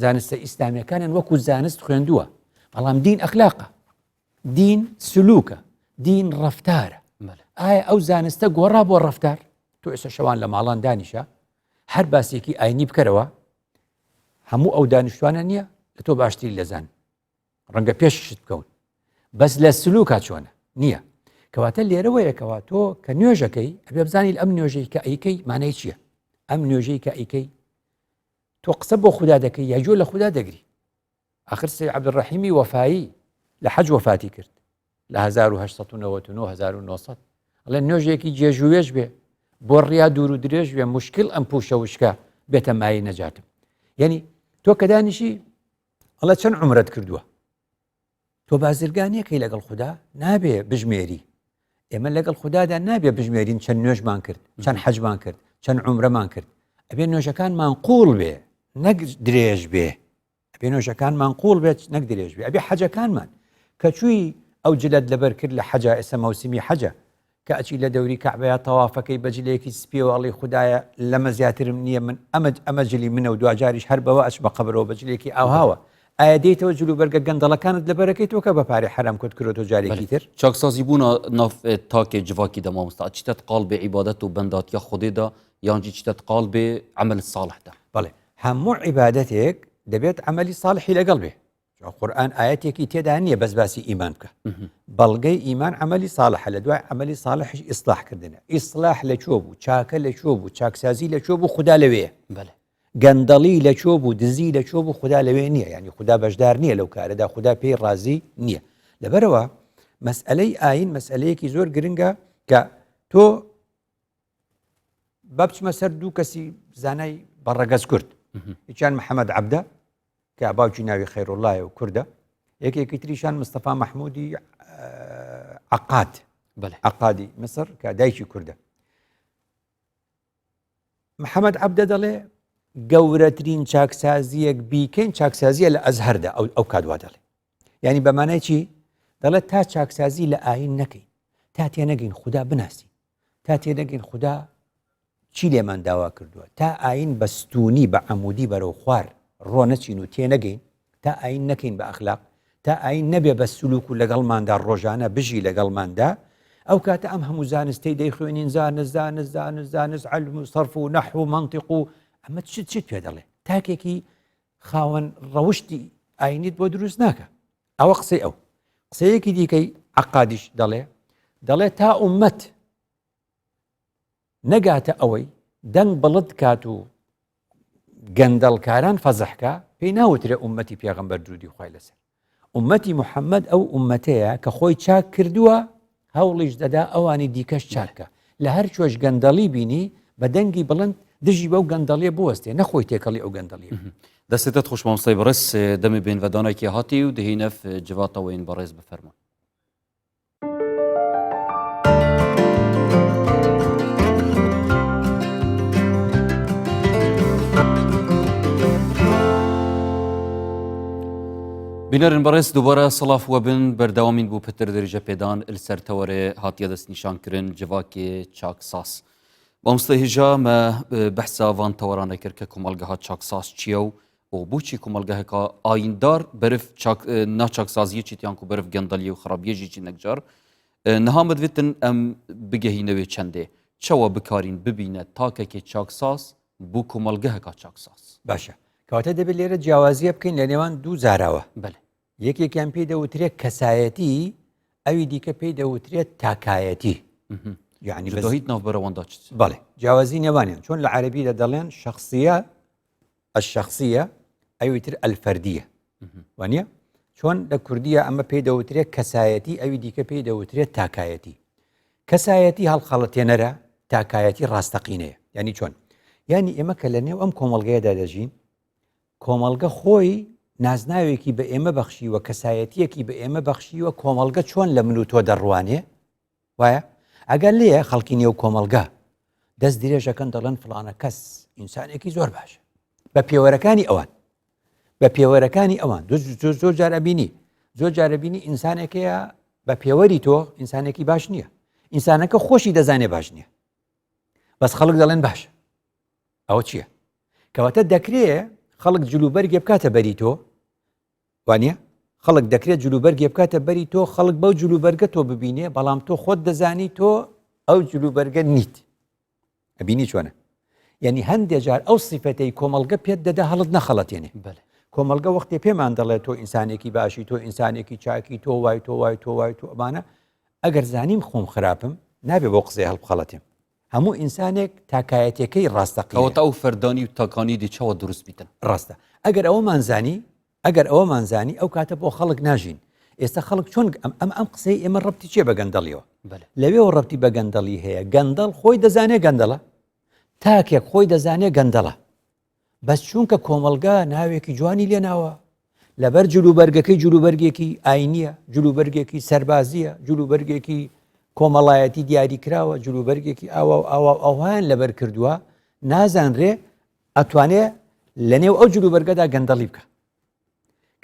زانستە ئیسلامیەکانیان وەکو زانست خوێندووە بەڵام دین ئەخلاقە دین سلوکە دین ڕفتارە ئایا ئەو زانستە گۆڕا بۆ ڕفتار تۆ ئێستا شەوان لە ماڵان دانیشە هەر باسێکی ئاینی بکەرەوە هەموو ئەو دانیشتوانە نییە لە تۆ باشتری لەزان ڕەنگە پێششت بکەون بەس لە سلوکا چۆنە نییە کەواتە لێرەوەیە کەوا تۆ کە نوێژەکەی ئەبێ بزانیت ئەم نوێژەی کە ئەیکەی مانای چییە ئەم نوێژەی کە ئەیکەی تۆ قسە بۆ خوددا دەکەی یا گوێ لە خوددا دەگری ئاخر سەی عەبدولڕەحیمی وەفایی لە حەج وەفاتی کرد لە 1999 1900 ئەڵێ نوێژێکی جێژوێژ بێ بۆ ڕیا دوور و درێژ بێ مشکل ئەم پوشە وشکە بێتە مای نەجاتم یعنی تۆ کە دانیشی ئەڵێ چەند عمرەت کردووە تۆ بازرگانیەکەی لەگەڵ خودا نابێ بژمێری ئێمە لەگەڵ خوددادا نابێ بژمێرین چەند نوێژمان کرد چەند حەجمان کرد چەند عمرەمان کرد ئەبێ نوێژەکانمان قوڵ بێ نەک درێژ بێ ئەبێ نوێژەکانمان قوڵ بێت نەک درێژ بێ ئەبێ حەجەکانمان کە چووی ئەو جلت لەبەر کرد لە حەجا ئێستا مەوسیمی حەجە کە ئەچی لە دەوری کەعبەیا تەوافەکەی بە جلێکی سپیەوە ئەڵێی خودایە لەمە زیاترم نییە من ئەمە ئەمە جلی منە و دواجاریش هەر بەوە ئەچمە قەبرەوە بە جلێکی ئاوهاوە ئایا دێیتەوە جلوبەرگە گەندەڵەکانت لەبەرەکەی تۆ کە بە پارەی حەرام کۆت کرۆتەوە جارێکی تر؟ چاکسازی بوونا ناف تاکێ جڤاکی دە مامۆستا ئەچیتە قاڵبێ عیبادەت و بەنداتیا خودێ دا. یان جی چتە قاڵ بێ عەمەل ساڵح دا. بەڵێ هەموو عیبادەتێک دەبێت عەمەلی ساڵحی لەگەڵ بێ قورآن ئاەتێکی تێدا نییە بەس باسی ئیمان بکە بەڵگەی ئیمان عملی ساڵحە لە دوای عملی ساڵحش ئیسلاح کردنە ئیسلاح لە چۆ بوو چاکە لە چۆ بوو چاکسازی لە چۆ بوو خوددا لەوێ بەڵێ گەندەڵی لە چۆ بوو دزی لە چۆ بوو خودا لەوێ نییە یعنی خودا بەشدار نییە لەو کارەدا خودا پێی ڕازی نییە لەبەرەوە مەسئلەی ئاین مەسئلەیەکی زۆر گرنگە کە تۆ با بچمە سەر دوو کەسی زانای بە ڕەگەز کورد یکیان محەممەد عەبدە کە باوکی ناوی خەیروڵایە و کوردە یەکێکی تریشان مستەفا مەحمودی عقاد عقادی مصر کە دایکی کوردە محەمەد عەبدە دەڵێ گەورەترین چاکسازیەک بیکەین چاکسازیە لە ئەزهەردا ئەو ئەو کات وا دەڵێ یعنی بەمانای چی دەڵێت تا چاکسازی لە ئاین نەکەین تا تێنەگەین خودا بناسین تا تێنەگەین خودا چی لێمان داوا کردووە تا ئاین بە ستونی بە عەمودی بەرەو خوار ڕۆ نەچین و تێنەگەین تا ئاین نەکەین بە ئەخلاق، تا ئاین نەبێ بە سلوک و لەگەڵماندا ڕۆژانە بژی لەگەڵماندا، ئەو کاتە ئەم هەموو زانستەی دەیخوێنین زانست زانست زانست زانست عەلم و سەرف و نەحو و مەنتیق و ئەمە چ چیت پێ دەڵێ؟ تاکێکی خاوەن ڕەوشتی ئاینیت بۆ دروست ناکە. ئەوە قسەی ئەو. قسەیەکی دیکەی عەقادیش دەڵێ دەڵێ تا ئومەت نەگاتە ئەوەی دەنگ بڵند کات و گەندەڵکاران فەزحکا پێی ناوترێ ئومەتی پێغەمبەر درودی خوای لەسەر ئومەتی محەممەد ئەو ئومەتەیە کە خۆی چاک کردووە هەوڵیش دەدا ئەوانی دیکەش چاکە لە هەر کوێش گەندەڵی بینی بە دەنگی بڵند دژی بەو گەندەڵیە بوەستێ نەخۆی تێکەڵی ئەو گەندەڵیە دەستێتت خوش مامۆستای بەڕێز دەمێ بێنڤەدانێکی هاتی و دهینەف جڤاتەوەین بەڕێز بفەرموون. بینەرن بەڕێز دووبارە سڵاف وەبن بەردەوامین بوو پتر درێژە پێدان لەسەر تەوەرێ هاتیە دەستنیشانکردن جڤاکێ چاکساز. مامۆستا هێژا مە بەحسا ڤان تەوەرانە کرد کە کۆمەڵگەها چاکساز چییە و و بۆچی کۆمەڵگەهەکە ئایندار بەرف چاک ناچاکسازیە چیت یان کو بەرف گەندەلیە و خراپیە ژی چی نەکجار نها مدوێتن ئەم بگەهینەوێ چەندێ چەوە بکارین ببینە تاکەکێ چاکساز بۆ کۆمەڵگەهەکە چاکساز. باشە کەواتە دەبێت لێرە جیاوازیە بکەین لە نێوان دوو زاراوە. بەلێ. یەکێکیان پێی دەوترێت کەسایەتی ئەوی دیکە پێی دەوترێت تاکایەتی. یعنی جوداهیت ناوبەرە واندا چ؟ بەڵێ جیاوازی نێوانیان چۆن لە عەرەبیدا دەڵێن شخصیە الشخصیە ئەوی تر الفردیە وانە چۆن لە کوردیە ئەمە پێی دەوترێت کەسایەتی ئەوی دیکە پێی دەوترێت تاکایەتی کەسایەتی هەڵخەڵەتێنەرە تاکایەتی ڕاستەقینەیە ینی چۆن ینی ئێمە کە لە نێو ئەم کۆمەڵگەیەدا دەژین کۆمەڵگە خۆی نازناوێکی بە ئێمە بەخشیوە کەسایەتیەکی بە ئێمە بەخشیوە کۆمەڵگە چۆن لە من و تۆ دەڕوانێ وایە ئەگەر لێیە خەڵکی نێو کۆمەڵگە دەست درێژەکەن دەڵێن فڵانە کەس ئینسانێکی زۆر باشە بە پێوەرەکانی ئەوان بە پێوەرەکانی ئەوان زۆر جار ئەبینی زۆر جارە بینی ئینسانێکەیە بە پێوەری تۆ ئینسانێکی باش نییە ئینسانەکە خۆشی دەزانێ باش نییە بەس خەڵک دەڵێن باشە ئەوە چییە؟ کەواتە دەکرێ خەڵک جلوبەرگێ بکاتە بەری تۆ وانە خەڵک دەکرێت جلوبەرگێ بکاتە بەری تۆ خەڵک بەو جلوبەرگە تۆ ببینێ بەڵام تۆ خۆت دەزانی تۆ ئەو جلوبەرگە نیت ئەبینی چۆنە یعنی هەندێک جار ئەو سیفەتەی کۆمەڵگە پێت دەدا هەڵت نەخەڵەتێنێ کۆمەڵگە وەختێ پێمان دەڵێت تۆ ئینسانێکی باشی تۆ ئینسانێکی چاکی تۆ وای تۆ وای تۆ وای تۆ ئەمانە ئەگەر زانیم خۆم خراپم نابێ بۆ قسەی هەڵبخەڵەتێم هەموو ئینسانێک تاکایەتیەکەی ڕاستەقینەیە. کەواتە ئەو فەردانی و تاکانی دی چاوا دروست بیتن؟ ڕاستە. ئەگەر ئەوەمان زانی، ئەگەر ئەوەمان زانی ئەو کاتە بۆ خەڵک ناژین. ئێستا خەڵک چۆن ئەم ئەم ئەم قسەی ئێمە ڕەبتی چییە بە گەندەڵیەوە؟ بەلێ. لەوێوە ڕەبتی بە گەندەڵی هەیە. گەندەڵ خۆی دەزانێ گەندەڵە. تاکێک خۆی دەزانێ گەندەڵە. بەس چونکە کۆمەڵگا ناوێکی جوانی لێناوە لەبەر جلوبەرگەکەی جلوبەرگێکی ئاینیە جلوبەرگێکی سەربازیە جلوبەرگێکی کۆمەڵایەتی دیاری کراوە جلوبەرگێکی ئاوا و ئاوا و ئەوهایان لەبەر کردووە نازانرێ ئەتوانێ لەنێو ئەو جلوبەرگەدا گەندەڵی بکە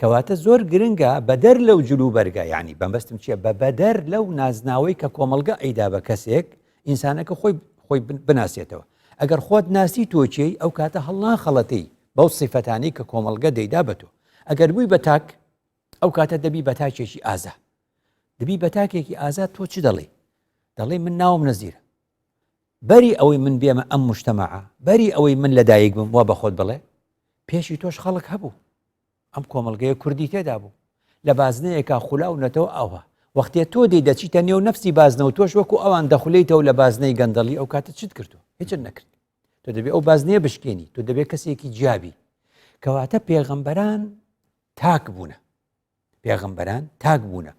کەواتە زۆر گرنگە بەدەر لەو جلوبەرگە یعنی بەمبەستم چییە بە بەدەر لەو نازناوەی کە کۆمەڵگە ئەیدا بە کەسێک ئینسانەکە خۆی خۆی بناسێتەوە ئەگەر خۆت ناسی تۆچەی ئەو کاتە هەڵناخەڵەتی بەو سیفەتانی کە کۆمەڵگە دەیدا بە تۆ ئەگەر بووی بە تاک ئەو کاتە دەبی بە تاکێکی ئازا دەبی بە تاکێکی ئازاد تۆ چ دەڵێ دەڵێ من ناوم نەزیرە. بەری ئەوەی من بێمە ئەم مجتەمەعە، بەری ئەوەی من لەدایک بم وا بە خۆت بڵێ، پێشی تۆش خەڵک هەبوو. ئەم کۆمەڵگەیە کوردی تێدا بوو. لە بازنەیەکا خولاونەتەوە ئەوها. وەختێ تۆ دێی دەچیتە نێو نەفسی بازنە و تۆش وەکو ئەوان دەخولێیتەوە لە بازنەی گەندەڵی ئەو کاتە چت کردووە؟ هیچت نەکرد. تۆ دەبێ ئەو بازنەیە بشکێنی، تۆ دەبێ کەسێکی جیابی. کەواتە پێغەمبەران تاک بوونە. پێغەمبەران تاک بوونە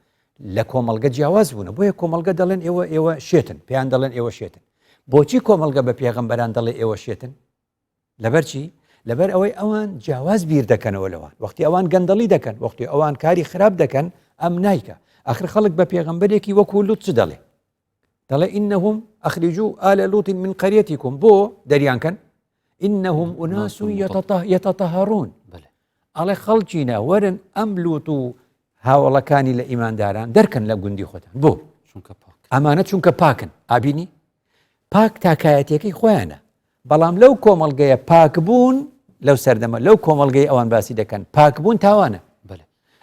لە کۆمەڵگە جیاواز بوونە بۆیە کۆمەڵگە دەڵێن ئێوە ئێوە شێتن پێیان دەڵێن ئێوە شێتن بۆچی کۆمەڵگە بە پێغەمبەران دەڵێ ئێوە شێتن لەبەرچی لەبەر ئەوەی ئەوان جیاواز بیر دەکەنەوە لەوان وەختی ئەوان گەندەڵی دەکەن وەختی ئەوان کاری خراپ دەکەن ئەم نایکە ئەخر خەڵک بە پێغەمبەرێکی وەکو لوت چ دەڵێ دەڵێ إنهم أخرجوا آل لوط من قريتكم بۆ دەریان کەن إنهم أناس يتطهرون ئەڵێ خەڵکینە وەرن ئەم لوت و هاوڵەکانی لە ئیمانداران دەرکەن لە گوندی خۆتان بۆ ئەمانە چونکە پاکن ئابینی پاک تاکایەتەکەی خۆیانە بەڵام لەو کۆمەڵگەیە پاکبوون لەو سەردەمە لەو کۆمەڵگەی ئەوان باسی دەکەن پاکبوون تاوانە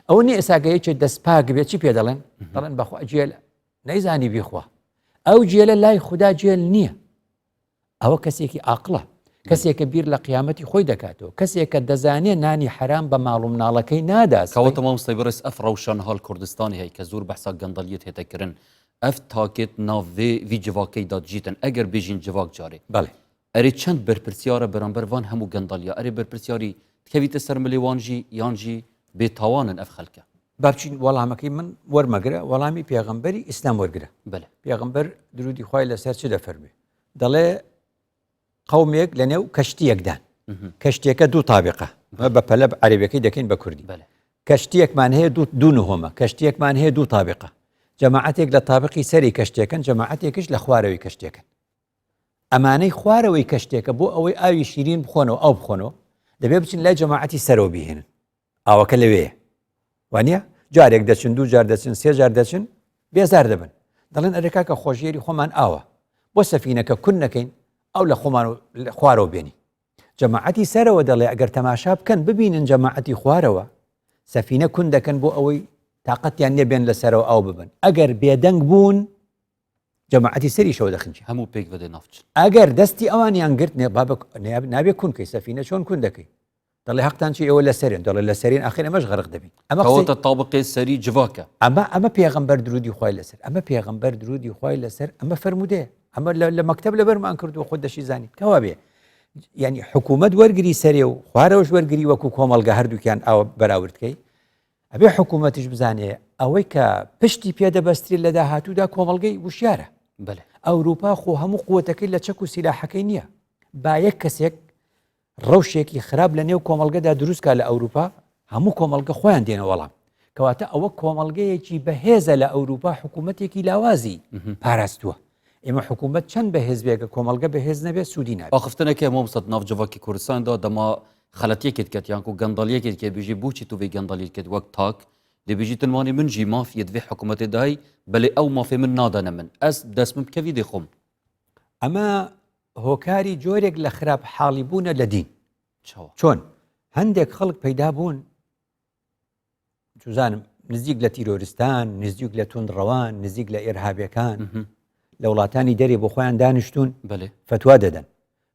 ئەوە نیە ئێساگە یەکێ دەست پاک بێ چی پێ دەڵێن دەڵێن بەخوا جێل نەیزانی بیخوا ئەو جێلە لای خودا جێل نییە ئەوە کەسێکی ئاقلە کەسێکە بیر لە قیامەتی خۆی دەکاتەوە کەسێکە دەزانێ نانی حرام بە ماڵ و مناڵەکەی نادا کەواتە مامۆستای بەڕێز ئەف ڕەوشان هال کوردستانی هەی کە زۆر بەحسا گەندەڵیت هێتە کرن ئەف تاکێت ناو ڤێ ڤی جڤاکەی دا دژیتن ئەگەر بێژین جڤاک جارێ بەڵێ ئەرێ چەند بەرپرسیارە بەرامبەر ڤان هەموو گەندەڵیا ئەرێ بەرپرسیاری دکەویتە سەر ملێ وان ژی یان ژی بێ تاوانن ئەف خەلکە. با بچین وەڵامەکەی من وەرمەگرە وەڵامی پێغەمبەری ئیسلام وەرگرە بەلێ. پێغەمبەر درودی خوای لەسەر چ دەفەرموێ دەڵێ قەومێک لە نێو کەشتیەکدان کەشتیەکە دوو تابقە بە پەلە عەرەبیەکەی دەکەین بە کوردی کەشتیەکمان هەیە دوو نهۆمە کەشتیەکمان هەیە دوو تابقە جەماعەتێک لە تابقی سەری کەشتێکن جەماعەتێکش لە خوارەوەی کەشتێکن ئەمانەی خوارەوەی کەشتێکە بۆ ئەوەی ئاوی شیرین بخۆنەوە ئەو بخۆنەوە دەبێ بچن لای جەماعەتی سەرەوە بهێنن ئاوەکە لەوێیە وانە جارێک دەچن دوو جار دەچن سێ جار دەچن بێزار دەبن دەڵێن ئەرێ کاکە خۆشێری خۆمان ئاوە بۆ سەفینەکە کون نەکەین ئەو لە خۆمان خوارەوە بێنی جەماعەتی سەرەوە دەڵێ ئەگەر تەماشا بکەن ببینن جەماعەتی خوارەوە سەفینە کون دەکەن بۆ ئەوەی تااقەتیان نەبێن لەسەرەوە ئاو ببن ئەگەر بێدەنگ بوون جەماعەتی سەریشەوە دەخنچێ هەموو پێک بەدێ ناوچن ئەگەر دەستی ئەوانیان گرت نێ بابە نابێ کونکەی سەفینە چۆن کون دەکەی دەڵێ هەقتان چی ئێوە لەسەرێن دەڵێ لەسەرین ئاخر ئەمەش غەرق دەبین ئەمە قسەی تابقێ سەری جڤاکە ئەمە ئەمە پێغەمبەر درودی خوای لەسەر ئەمە پێغەمبەر درودی خوای لەسەر ئەمە فەرموودەیە ئەمە لە مەکتەب لەبەرمان کردو خۆت دەشی زانی کەوا بێ یعنی حکوومەت وەرگری سەرێ و خوارەوەش وەرگری وەکو کۆمەڵگە هەردووکیان ئاوە بەراوردکەی ئەبێ حکوومەتیش بزانێ ئەوەی کە پشتی پێدەبەسترێت لە داهاتوودا کۆمەڵگەی وشیارە بەێ ئەوروپا خۆ هەموو قوتەکەی لە چەک و سیلاحەکەی نییە با یەک کەسێک ڕەوشێکی خراپ لە نێو کۆمەڵگەدا دروست کا لە ئەوروپا هەموو کۆمەڵگە خۆیان دێنە وەڵام کەواتە ئەوە کۆمەڵگەیەکی بەهێزە لە ئەوروپا حکوومەتێکی لاوازی پاراستووە ئێمە حکوومەت چەند بەهێز بێگە کۆمەڵگە بەهێز نەبێت سوودی نابێت ئاخفتنەکە مامۆستا ناو جڤاکی کوردستاندا دەما خەلەتیەکێت کەت یان کو گەندەڵیەکێت کە بژی بۆچی تو vê گەندەڵیت کرد وەک تاک دەبێژیتن وانێ من ژی ماف یەت vê حکوومەتێ دای بەلێ ئەو مافێ من نادەنە من ئەس دەست من بکەوی دێ خۆم ئەمە هۆکاری جۆرێک لە خراپ حاڵی بوونە لە دین چۆن هەندێک خەڵک پەیدا بوون چزانم نزیک لە تیرۆرستان نزیک لە توندڕەوان نزیک لە ئێرهابەکان لە وڵاتانی دەرێ بۆ خۆیان دانیشتون فتوا دەدەن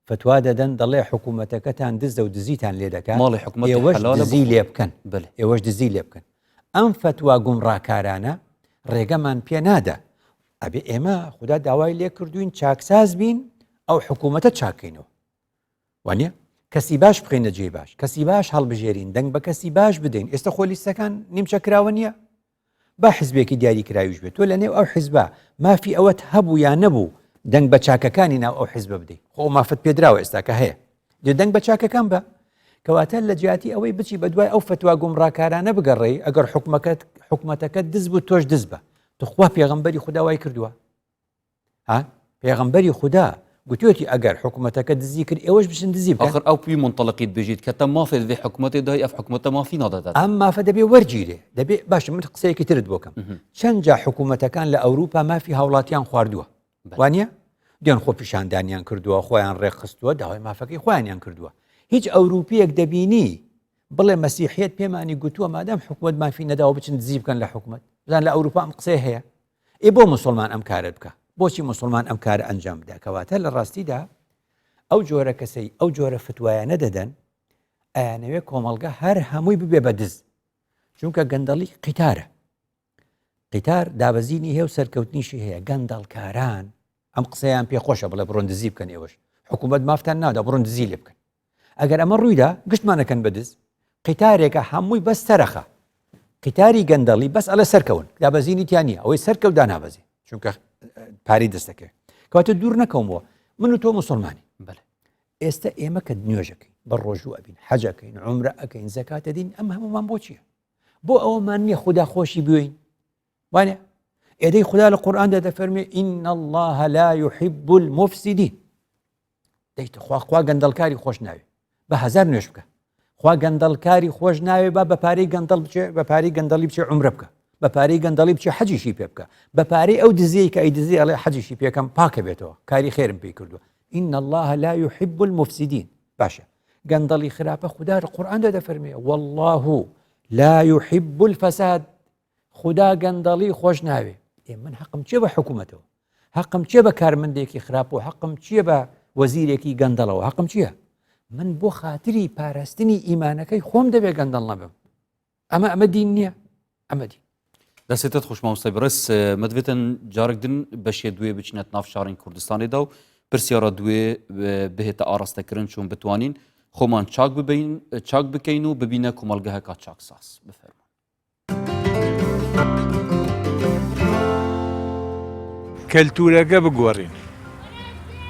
فتوا دەدەن دەڵێ حکوومەتەکەتان دزە و دزیتان لێ دەکات ماڵی حکوومەت ئێوەش دزی لێ بکەن ئێوەش دزی لێ بکەن ئەم فتوا گومڕاکارانە ڕێگەمان پێ نادا ئەبێ ئێمە خودا داوای لێ کردوین چاکساز بین ئەو حکوومەتە چاکەینەوە وانە کەسی باش بخینە جێ باش کەسی باش هەڵبژێرین دەنگ بە کەسی باش بدەین ئێستا خۆ لیستەکان نیمچە کراوە نییە با حزبێکی دیاری کراویش بێت تۆ لە نێو ئەو حزبە مافی ئەوەت هەبوو یا نەبوو دەنگ بە چاکەکانی ناو ئەو حزبە بدەیت خۆ مافت پێدراوە ئێستا کە هەیە دێ دەنگ بە چاکەکان بە کەواتە لە جیاتی ئەوەی بچی بە دوای ئەو فتوا گومڕاکارانە بگەڕێی ئەگەر حکومەکەت حکومەتەکەت دز بوو تۆش دز بە توخوا پێغەمبەری خودا وای کردووە ها پێغەمبەری خودا گوتوێتی ئەگەر حکومەتەکە دزی کرد ئێوەش بچن دزی بکەن ئاخر ئەو پی منطلقیت بژیت کە تە مافێت vê حکومەتێ دای ئەف حکومەتە مافی نادەدات ئەم مافە دەبێ وەرگیرێ دەبێ باشە من قسەیەکی ترت بۆ کەم چەند جا حکوومەتەکان لە ئەوروپا مافی هاوڵاتیان خواردووە وانە دێن خۆپیشاندانیان کردووە خۆیان ڕێکخستووە داوای مافەکەی خۆیانیان کردووە هیچ ئەوروپیەک دەبینی بڵێ مەسیحیت پێمانی گوتووە مادام حکوومەت مافی نەداوە بچن دزی بکەن لە حکوومەت بزان لە ئەوروپا ئەم قسەیە هەیە ئێ بۆ مسلمان ئەم کارە بکە؟ بۆچی موسڵمان ئەم کارە ئەنجام بدا؟ کەواتە لە ڕاستیدا ئەو جۆرە کەسەی ئەو جۆرە فتوایانە دەدەن ئەیانەوێ کۆمەڵگە هەر هەمووی ببێ بە دز چونکە گەندەڵی قیتارە قیتار دابەزینی هەیە و سەرکەوتنیشی هەیە گەندەڵکاران ئەم قسەیان پێ خۆشە بڵێ بڕۆن دزی بکەن ئێوەش حکوومەت مافتان نادا بڕۆن دزی لێ بکەن ئەگەر ئەمە ڕوویدا گشتمانەکەن بە دز قیتارێکە هەمووی بەس تەرەخە قیتاری گەندەڵی بەس ئەڵێ سەرکەون دابەزینی تیا نییە ئەوەی سەرکەوت دانابەزێ چونکە پارەی دەست دەکەوێت کەواتە دوور نەکەومەوە من و تۆ مسلمانی بەێ ئێستا ئێمە کە نوێژەکەین بە ڕۆژوو ئەبین حەجەکەین عمرە ئەەکەین زەکاتە دین ئەم هەمومان بۆ چییە بۆ ئەوەمان نییە خودا خۆشی بوێین وانە ئێدەی خدا لە قورآاندا دەفەرمێ إن الله لا يحب المفسدين دەیت خوا خوا گەندەڵکاری خۆش ناوێ بە هزار نوێش بکە خوا گەندەڵکاری خۆش ناوێ با بە پارەی گەندەڵ بچێ بە پارەی گەندەڵی بچێ عمرە بکە بە پارەی گەندەڵی بچێ حەجیشی پێ بکە بە پارەی ئەو دزیەی کە ئەی دزی ئەڵێ حەجیشی پێکەم پاکە بێتەوە کاری خێرم پێی کردووە إن الله لا يحب المفسدين باشە گەندەڵی خراپە خودا لە قورئاندا دەفەرمێ والله لا يحب الفساد خودا گەندەڵی خۆش ناوێ ئێ من حەقم چیە بە حکوومەتەوە حەقم چیە بە کارمەندێکی خراپ و حەقم چییە بە وەزیرێکی گەندەڵەوە حەقم چییە من بۆ خاتری پاراستنی ئیمانەکەی خۆم دەبێ گەندەڵ نەبم ئەمە ئەمە دین نییە ئەمە دین دەستێتت خوش مامۆستای بەڕێز مەدوێتن جارێک دن بەشێ دوێ بچینەت ناو شارین کوردستانێدا و پرسیارە دوێ بهێتە ئاراستەکردن چۆن بتوانین خۆمان چاک ببین چاک بکەین و ببینە کۆمەڵگەهەکە چاکساز بفەرمون کەلتورەکە بگۆڕین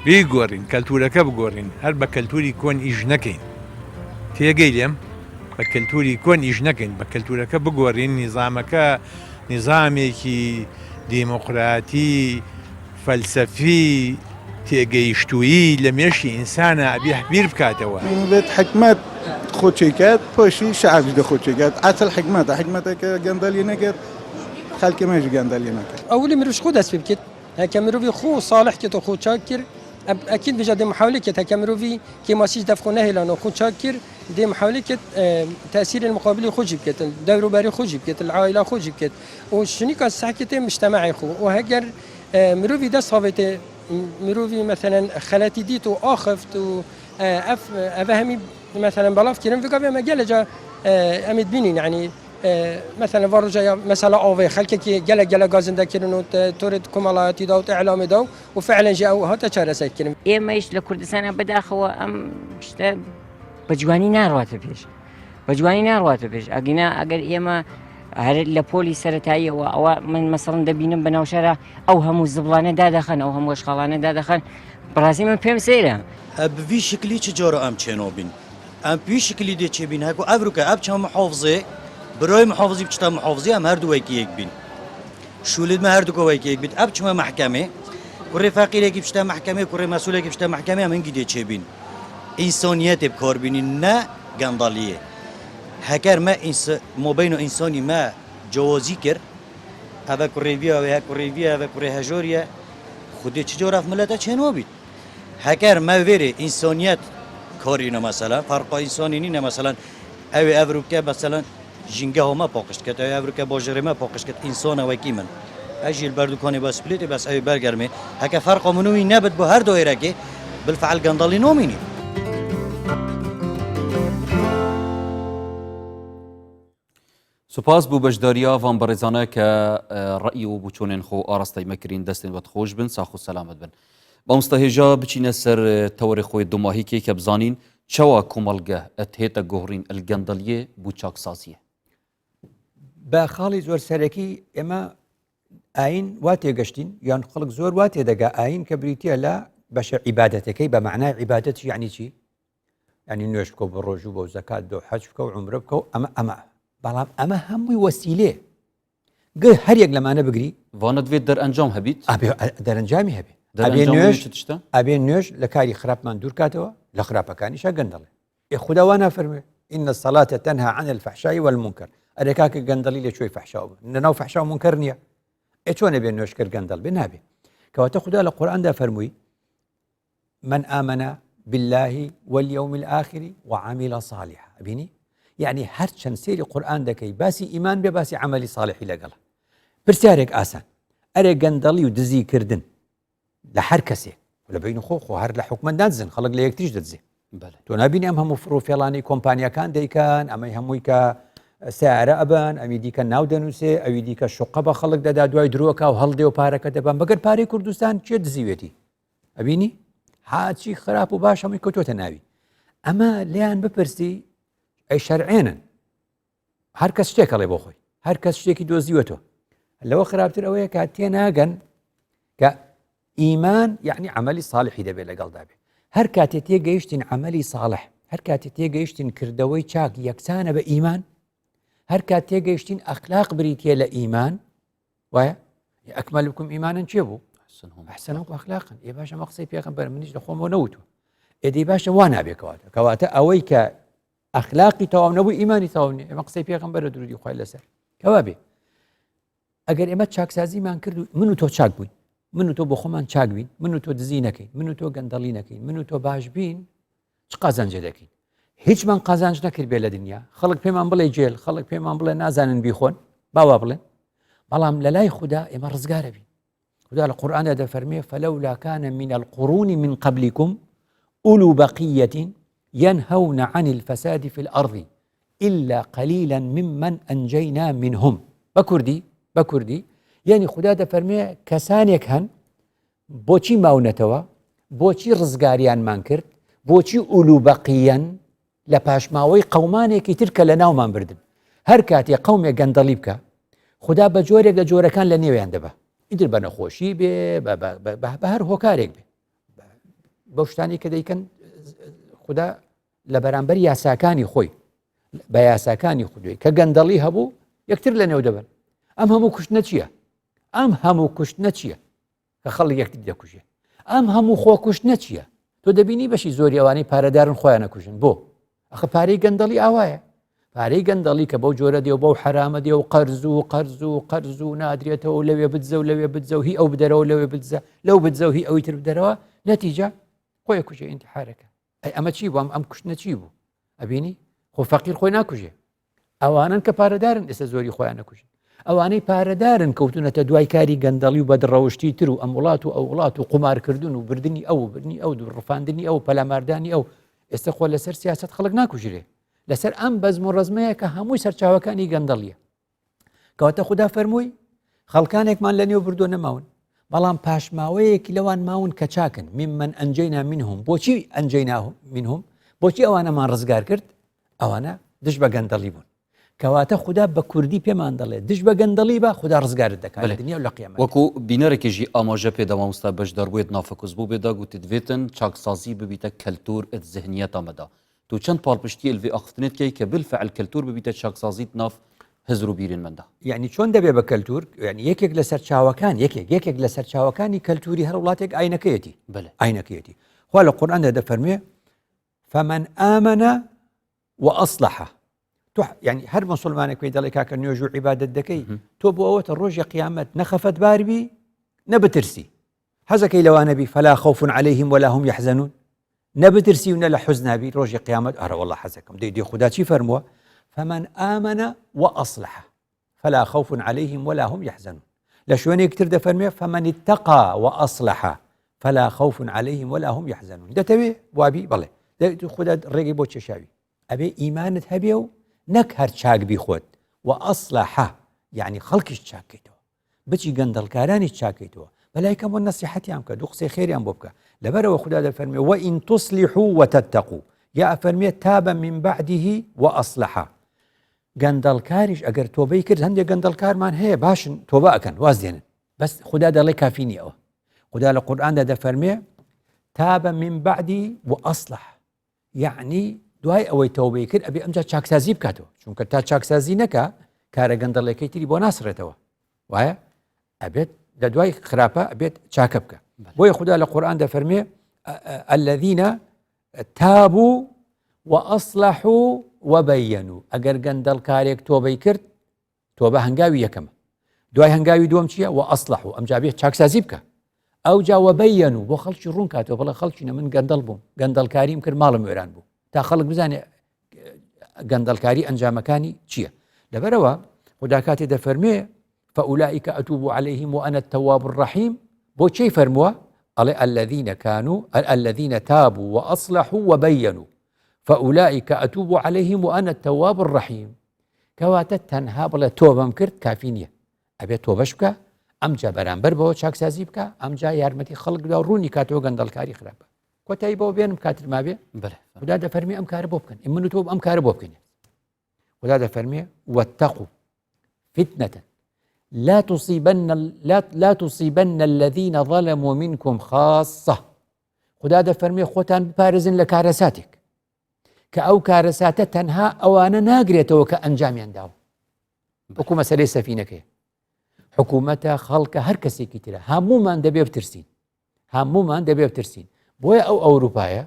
بیگۆڕین کەلتورەکە بگۆڕین هەر بە کەلتوری کۆن ئیش نەکەین تێگەی لێم بە کەلتوری کۆن ئیش نەکەین بە کەلتورەکە بگۆڕین نیزامەکە نیزامێکی دیموکراتی فەلسەفی تێگەیشتوویی لە مێشکی ئینسانا ئەبێ بیر بکاتەوە. بێت حکمەت خۆ چێکات پۆشی شعبیش دەخۆ چێکات ئەسڵ حکمەتە حکمەتە کە گەندەلی نەکرد خەلکی مەش گەندەلی نەکرد. ئەولی مروش خو دەست پێ بکێت هەکە مروی خو صالح کرد و خو چاک کرد ئەکید بژە دێ محاولە کرد هەکە مروی کێماسیش دەف خو نەهێلان و خو چاک کرد دێ محاولە کرد تەسیر المقابلی خو جی بکێت دەوروبەری خو جی بکێت العائلە خو جی بکێت و شنیکا سحکێتێ مجتمعی خو و هەگەر مروی دەست هاوێتێ مروی مەسەلەن خەلەتی دیت و ئاخفت و ئەف ئەڤە هەمی مەسەلەن بەڵاف کرن ڤگا بێمە گەلە جا ئەمیت بینین یعنی مەسەلەن ڤا ڕۆژە یا مەسەلە ئاوێ خەلکێکی گەلە گەلە گازندە کرن و تۆرت کۆمەڵایەتی دا و ئیعلامی دا و فعلەن ژی ئەو هاتە چارەسەر کرن. ئێمەیش لە کوردستانا بەداخەوە ئەم شتە بە جوانی ناڕواتە پێش. بە جوانی ناڕواتە پێش ئەگینا ئەگەر ئێمە هەر لە پۆلی سەتاییەوە ئەوە من مەسەڵن دەبینم بە ناوشارە ئەو هەموو زبڵانە دادەخەن ئەو هەموو شخاڵانە دادەخەن بەڕاستی من پێم سەیرە. بڤی شکلی چ جارە ئەم چێنۆ بین ئەم پوی شکلی دێ چێ بین هەکو ئەڤروکە ئەب چە محافزێ برای محافزی بچتە محافزی ئەم هەردوو وەکی یەک بین شولید مە هەردووکە وەکی یەک بیت ئەب چمە مەحکەمێ کوڕێ فەقیرێکی بچتە مەحکەمێ کوڕێ مەسولێکی بچتە مەحکەمێ ئەم هنگی دێ چێ بین ئینسانیەتێ بکار بینین نە گەندەڵیێ هەکەر مە مابین و ئینسانی مە جوازی کرد ئەڤە کوڕێ ڤیە ئەوێ کوڕێ ڤیە ئەڤە کوڕێ هەژاریە خودێ چ جۆر ئەف ملەتە چێنوا بیت هەکەر مە وێرێ ئینسانیەت کارینە مەسەلەن فەرقا ئینسانی نینە مەسەلەن ئەوێ ئەڤروکە مەسەلەن ژینگەها مە پاقژ دکەت ئەوێ ئەڤروکە باژێڕێ مە پاقژ دکەت ئینسانە وەکی من ئەژی ل بەر دوکانێ بە سپلێتێ بەس ئەوێ بەر گەرمێ هەکە فەرقا من و وی نەبت بۆ هەر دایرەکێ بالفعل گەندەڵی نامینی. سوپاس بۆ بەشدارییا ڤان بەڕێزانە کە ڕەئی و بوچۆنێن خۆ ئاراستەی مە کرین دەستێن وەت خۆش بن ساخ و سەلامەت بن. مامۆستا هێژا بچینە سەر تەوەرێ خۆی دوماهیکێ کە بزانین چەوا کۆمەڵگە ئەتهێتە گۆڕین ئەل گەندەڵیێ بو چاکسازیێ. بە خاڵی زۆر سەرەکی ئێمە ئاین وا تێگەشتین یان خەڵک زۆر وا تێدەگا ئاین کە بریتە لە بەشە عیبادەتەکەی بە معنای عیبادەت یعنی چی ینی نوێش بکە بە ڕۆژوو بە زەکات بە حەج بکە و عمرە بکە و ئەمە ئەمە بەڵام ئەمە هەمووی وەسیلێ گە هەر یەک لەمانە بگری. ڤانە دڤێت دەرئەنجام هەبیت؟ ئەبێ دەرەنجامی هەبێ. ئەبێ نوێژ ئەبێ نوێژ لە کاری خراپمان دوورکاتەوە لە خراپەکانیشا گەندەڵێ. ئێ خودا وا نافەرموێ ان الصلاة تنهی عن الفحشاء والمنکر ئەرێ کاکە گەندەڵی لە کوێی فەحشا و لەناو فەحشا و مونکەر نییە ئێ چۆن ئەبێ نوێژکەر گەندەڵ بێ نابێ کەواتە خودا لە قورئاندا فەرمووی من آمن بالله واليوم الآخر وعمل صالحا ئەبینی یعنی هەر چەند سێری قورئان دەکەی باسی ئیمان بێ باسی عملی صالحی لەگەڵە پرسیارێک ئاسان ئەرێ گەندەڵی و دزی کردن. لە هەر کەسێک لە بین خۆ خۆ هەر لە حکومەت نادزن خەڵک لە یەکتریش دەدزێ تۆ نبینی ئەم هەموو فڕوفێڵانی کۆمپانیەکان دەیکەن ئەمەی هەمووی کە سیارە ئەبن ئەمی دیکە ناو دەنووسێ ئەوی دیکە شقە بە خەڵک دەدا دوای درۆکە و هەڵدێ و پارەکە دەبەن بەگەر پارەی کوردستان چێ دزیوێتی ئەبینی هاچی خراپ و باش هەمووی کەوتۆتە ناوی ئەمە لیان بپرسی ئەی شەرعێنن هەر کەس شتێک ئەڵێ بۆ خۆی هەر کەس شتێکی دۆزیوەتەوە لەوە خراپتر ئەوەیە کە تێناگەن کە ئیمان یعنی عملی صالحی دەبێت لەگەڵدا بێت هەر کاتێ تێگەیشتین عملی صالح هەر کاتێ تێگەیشتین کردەوەی چاک یەکسانە بە ئیمان هەر کات تێگەیشتین ئەخلاق بریتە لە ئیمان وایە ئەکمەلکم ئیمانن چێ بوو ئەحسنهم ئەخلاقن ئێ باشە مە قسەی پێغەمبەر منیش لە خۆمەوە نەوتوە ئێدی باشە وا نابێکەواتە کەواتە ئەوەی کە ئەخلاقی تەواو نەبوو ئیمانی تەواو نیە ئێمە قسەی پێغەمبەرە درودی خوای لەسەر کەوا بێ ئەگەر ئێمە چاکسازیمان کرد و من و تۆ چاک بووین من و تۆ بۆ خۆمان چاک بین من و تۆ دزی نەکەین من و تۆ گەندەڵی نەکەین من و تۆ باش بین چ قازانجێ دەکەین هیچمان قازانج نەکرد بێ لە دنیا خەڵک پێمان بڵێ جێل خەڵک پێمان بڵێ نازانن بیخۆن باوا بڵێن بەڵام لە لای خوددا ئێمە ڕزگارە بین خودا لە قورئاندا دەفەرمێ فلولا كان من القرون من قبلكم أولو بقية ينهون عن الفساد في الأرض إلا قليلا ممن أنجينا منهم بە کوردی بە کوردی یعنی خودا دەفەرمێ کەسانێک هەن بۆچی ماونەتەوە بۆچی ڕزگاریانمان کرد بۆچی ئولو بەقیەن لە پاشماوەی قەومانێکی تر کە لە ناومان بردن هەر کاتێ قەومێک گەندەڵی بکە خودا بە جۆرێک لە جۆرەکان لە نێویان دەبە ئیتر بە نەخۆشی بێ بە هەر هۆکارێک بێ بەو شتانی کە دەیکەن خودا لە بەرامبەر یاساکانی خۆی بە یاساکانی خودوی کە گەندەڵی هەبوو یەکتر لە نێو دەبن ئەم هەموو کوشتنە چییە؟ ئەم هەموو کوشتنە چییە؟ کە خەڵک یەکتری دەکوژێ ئەم هەموو خۆکوشتنە چییە تۆ دەبینی بەشی زۆری ئەوانەی پارەدارن خۆیان نەکوژن بۆ ئەخە پارەی گەندەڵی ئاوایە پارەی گەندەڵی کە بەو جۆرە دێ و بەو حرامە دێ و قەرز و قەرز و قەرز و نادرێتەوە و لەوێ بدزە و لەوێ بدزە و هی ئەو بدەرەوە لەوێ بدزە لەو بدزە و هی ئەوی تر بدەرەوە نەتیجە خۆی کوژێ ئینتحارەکە ئەی ئەمە چی بوو ئەم کوشتنە چی بوو ئەبینی خۆ فەقیر خۆی ناکوژێ ئەوانن کە پارەدارن ئێستا زۆری خۆیان نەکوژن ئەوانەی پارەدارن کەوتونەتە دوای کاری گەندەڵی و بەدڕەوشتی تر و ئەم وڵات و ئەو وڵات و قومارکردن و بردننی ئەو بردننی ئەو دوو ڕفاندنی ئەو پەلاماردانی ئەو ئێستا خۆ لەسەر سیاست خەڵک ناکوژرێ لەسەر ئەم بەزم و ڕزمەیە کە هەمووی سەرچاوەکانی گەندەڵیە کەواتە خودا فەرمووی خەڵکانێکمان لە نێو بردو نەماون بەڵام پاشماوەیەکی لەوان ماون کە چاکن ممن ئەنجینا منهم بۆچی ئەنجینا منهم بۆچی ئەوانەمان ڕزگار کرد ئەوانە دژ بە گەندەڵی بوون کەواتە خودا بە کوردی پێمان دەڵێ دژ بە گەندەڵی بە خودا ڕزگارت دەکات لە دنیا و لە قیامەت وەکو بینەرێکیژی ئاماژە پێدا مامۆستا بەشداربووێت نافەکوس بوو بێدا گوتت وێتن چاکسازی ببیتە کەلتور ات زهنیەتا مەدا تو چەند پاڵپشتیە لڤێ ئاخفتنێ دکەی کە بالفعل کەلتور ببیتە چاکسازیت ناف هزر و بیرێن مەندا؟ یەعنی چۆن دەبێ بە کەلتور؟ یەعنی یەکێک لە سەرچاوەکان یەکێک یەکێک لە سەرچاوەکانی کەلتوری هەر وڵاتێک ئاینەکەیەتی بەلێ. ئاینەکەیەتی خوا لە قورئاندا دەفەرموێ فمن آمن وأصلح تۆ یعنی هەر مسلمانێک پێی دەڵێ کاکە نوێژ و عیبادەت دەکەی تۆ بۆ ئەوەتە ڕۆژی قیامەت نەخەفەت باربی نەبترسی حەزەکەی لەوانە بی فلا خوف علیهم ولا هم یحزنون نە بترسی و نە لە حوزنا بی ڕۆژی قیامەت ئەرە والله حەزەکەم دەی دێ خودا چی فەرمووە فمن آمن وأصلح فلا خوف عليهم ولا هم يحزنون لە شوێنێک تر دەفەرمێ فمن اتقى وأصلح فلا خوف عليهم ولا هم يحزنون دەتەوێ وابی بەڵێ خدا ڕێگەی بۆ کێشاوی ئەبێ ئیمانت هەبێ و نەک هەر چاک بی خۆت وأصلح یعنی خەڵکیش چاکەیتەوە بچی گەندەڵکارانیش چاکەیتەوە بەلای کەمەوە نەسیحەتیان بکە دوو قسەی خێریان بۆ بکە لەبەرەوە خودا دەفەرمێ وئین تصلحوا وتتقوا یا ئەفەرمێ تاب من بعده وأصلح گەندەڵکاریش ئەگەر تۆبەی کرد هەندێک گەندەڵکارمان هەیە باشن تۆبە ئەکەن واز دێنن بەس خودا دەڵێ کافی نییە ئەوە خودا لە قورئاندا دەفەرمێ تاب من بعدی وأصلح یەعنی دوای ئەوەی تەوبەی کرد ئەبێ ئەمجا چاکسازی بکاتەوە چونکە تا چاکسازی نەکا کارە گەندەڵەکەی تری بۆ ناسڕێتەوە وایە ئەبێت لە دوای خراپە ئەبێت چاکە بکە بۆیە خدا لە قورآن دەفەرمێ الذين تابوا وأصلحوا وبينوا ئەگەر گەندەڵکارێک تۆبەی کرد تۆبە هەنگاوی یەکەمە دوای هەنگاوی دووەم چییە و ئەسلح و ئەمجا بێت چاکسازی بکە ئەو جا وەبەیەن و بۆ خەڵکی ڕوون کاتەوە بڵێ خەڵکی نە من گەندەڵ بووم گەندەڵکاریم کرد ماڵم وێران بوو تا خەڵک بزانێ گەندەڵکاری ئەنجامەکانی چییە لەبەرەوە خدا کاتێ دەفەرمێ فأولئك أتوب عليهم وأنا التواب الرحيم بۆ چی فەرمووە؟ ئەڵێ الذین كانوا الذین تابوا وأصلحوا وبينوا فأولئك أتوب عليهم وأنا التواب الرحيم کەواتە تەنها بڵێ تۆبەم کرد کافی نییە ئەبێت تۆبەش بکە ئەمجا بەرامبەر بەوە چاکسازی بکە ئەمجا یارمەتی خەڵک بدا و ڕوونی کاتەوە گەندەڵکاری خراپە کۆتایی بەوە بێنم کاتر مابێ خدا دەفەرمی ئەم کارە بۆ بکەن من و تۆ ئەم کارە بۆ بکەین خدا دەفەرمێ واتقوا فتنة لا تصيبن لا, لا تصيبن الذين ظلموا منكم خاصة خدا دەفەرمێ خۆتان بپارێزن لە کارەساتێک کە ئەو کارەساتە تەنها ئەوانە ناگرێتەوە کە ئەنجامیان داوە وەکو مەسەلەی سەفینەکەی حکوومەتە خەڵکە هەر کەسێکی ترە هەمومان دەبێ بترسین هەمومان دەبێ بترسین بۆیە ئەو ئەوروپایە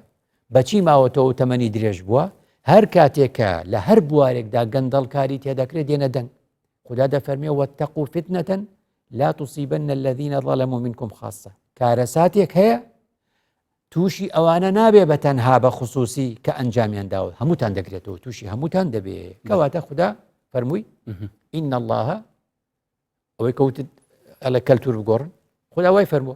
بەچی ماوەتەوە و تەمەنی درێژ بووە هەر کاتێک کە لە هەر بوارێکدا گەندەڵکاری تێدەکرێت دێنە دەنگ خدا دەفەرمێ واتقوا فتنة لا تصيبن الذين ظلموا منكم خاصة کارەساتێک هەیە تووشی ئەوانە نابێ بە تەنها بە خصوصی کە ئەنجامیان داوە هەمووتان دەگرێتەوە تووشی هەمووتان دەبێ کەواتە خدا فەرمووی إن الله ئەوەی کەوتت ئەلە کەلتور بگۆڕن خدا وای فەرمووە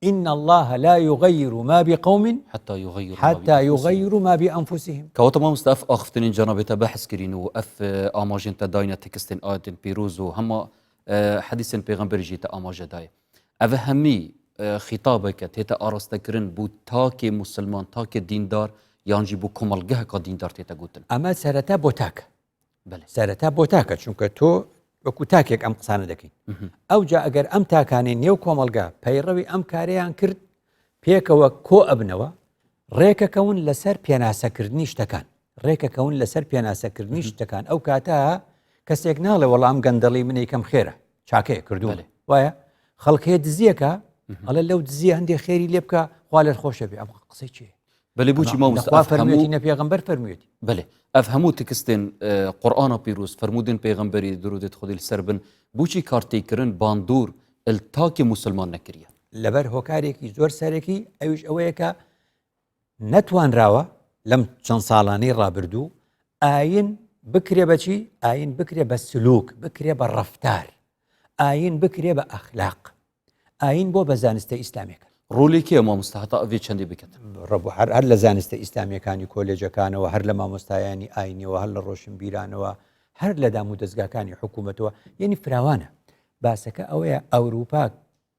إن الله لا يغير ما بقوم حتى يغيروا حتى يغيروا ما بأنفسهم کەواتە مامۆستا ئەف ئاخفتنین جەنابێ تە بەحس کرین و ئەف ئاماژێن تە داینە تکستên ئایەتên پیرۆز و هەما حەدیسên پێغەمبەری jî te amaje daye. Ev hemî xîtabeke tête arastekirin bo takê musilman, takê dîndar yan jî bo komelgeheka dîndar tête gotin. ئەمە سەرەتا بۆ تاکە. سەرەتا بۆ تاکە چونکە تۆ وەکو تاکێک ئەم قسانە دەکەین ئەوجا ئەگەر ئەم تاکانەی نێو کۆمەلگا پەیڕەوی ئەم کارەیان کرد پێکەوە کۆ ئەبنەوە ڕێکەکەون لەسەر پێناسەکردنی شتەکان ڕێکەکەون لەسەر پێناسەکردنی شتەکان ئەو کاتە کەسێک ناڵێ وەڵام گەندەڵی منی کەم خێرە چاکەیە کردو وایە خەڵک هەیە دزیەکە ئەڵێ لەو دزیە هەندێک خێری لێ بکە خوا لێت خۆشە بێ ئەم قسەی چیە بەلێ بۆچی مامۆستا خوا فەرموویەتی نە پێغەمبەر فەرموویەتی بەلێ ئەف هەموو تکستێن قورئانا پیرۆز فەرموودن پێغەمبەری درودێت خودی لەسەر بن بۆچی کارتێکردن باندور ال تاکی موسلمان نەکریە؟ لەبەر هۆکارێکی زۆر سەرەکی ئەویش ئەوەیە کە نەتوانراوە لەم چەند ساڵانەی ڕابردوو ئاین بکرێ بەچی ئاین بکرێ بە سلوک بکرێ بە ڕەفتار ئاین بکرێ بە ئەخلاق ئاین بۆ بە زانستە ئیسلامیەکان. ڕۆلی کێیە مامۆستا هەتا ئەڤێ چەندی بکەت؟ ڕەبوو هەر هەر لە زانستە ئیسلامیەکانی کۆلێجەکانەوە هەر لە مامۆستایانی ئاینیەوە هەر لە ڕۆشنبیرانەوە هەر لە دام و دەزگاکانی حکوومەتەوە یعنی فراوانە باسەکە ئەوەیە ئەوروپا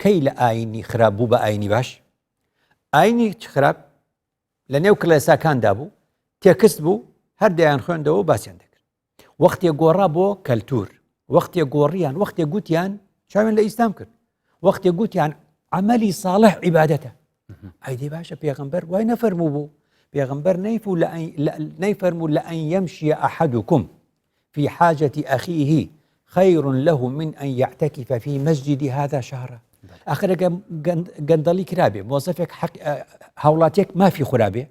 کەی لە ئاینی خراپ بوو بە ئاینی باش ئاینی خراپ لە نێو کڵێساکاندا بوو تێکست بوو هەر دەیان خوێندەوە باسییان دەکرد وەختێ گۆڕا بۆ کەلتور وەختێ گۆڕیان وەختێ گوتیان چاوێن لە ئیسلام کرد وەختێ گوتیان عملی صالح عیبادەتە ئایدی باشە پێغمبەر وای نەفەرموو بوو پێغمبەر نەیف و نەیفەرموو لە ئەن يمشي أحدكم في حاجة أخيه خير له من أن يعتكف في مسجد هذا شهرا ئاخر گەندەڵی کرابێ مۆزەفێک حەق هاوڵاتێک مافی خورابێ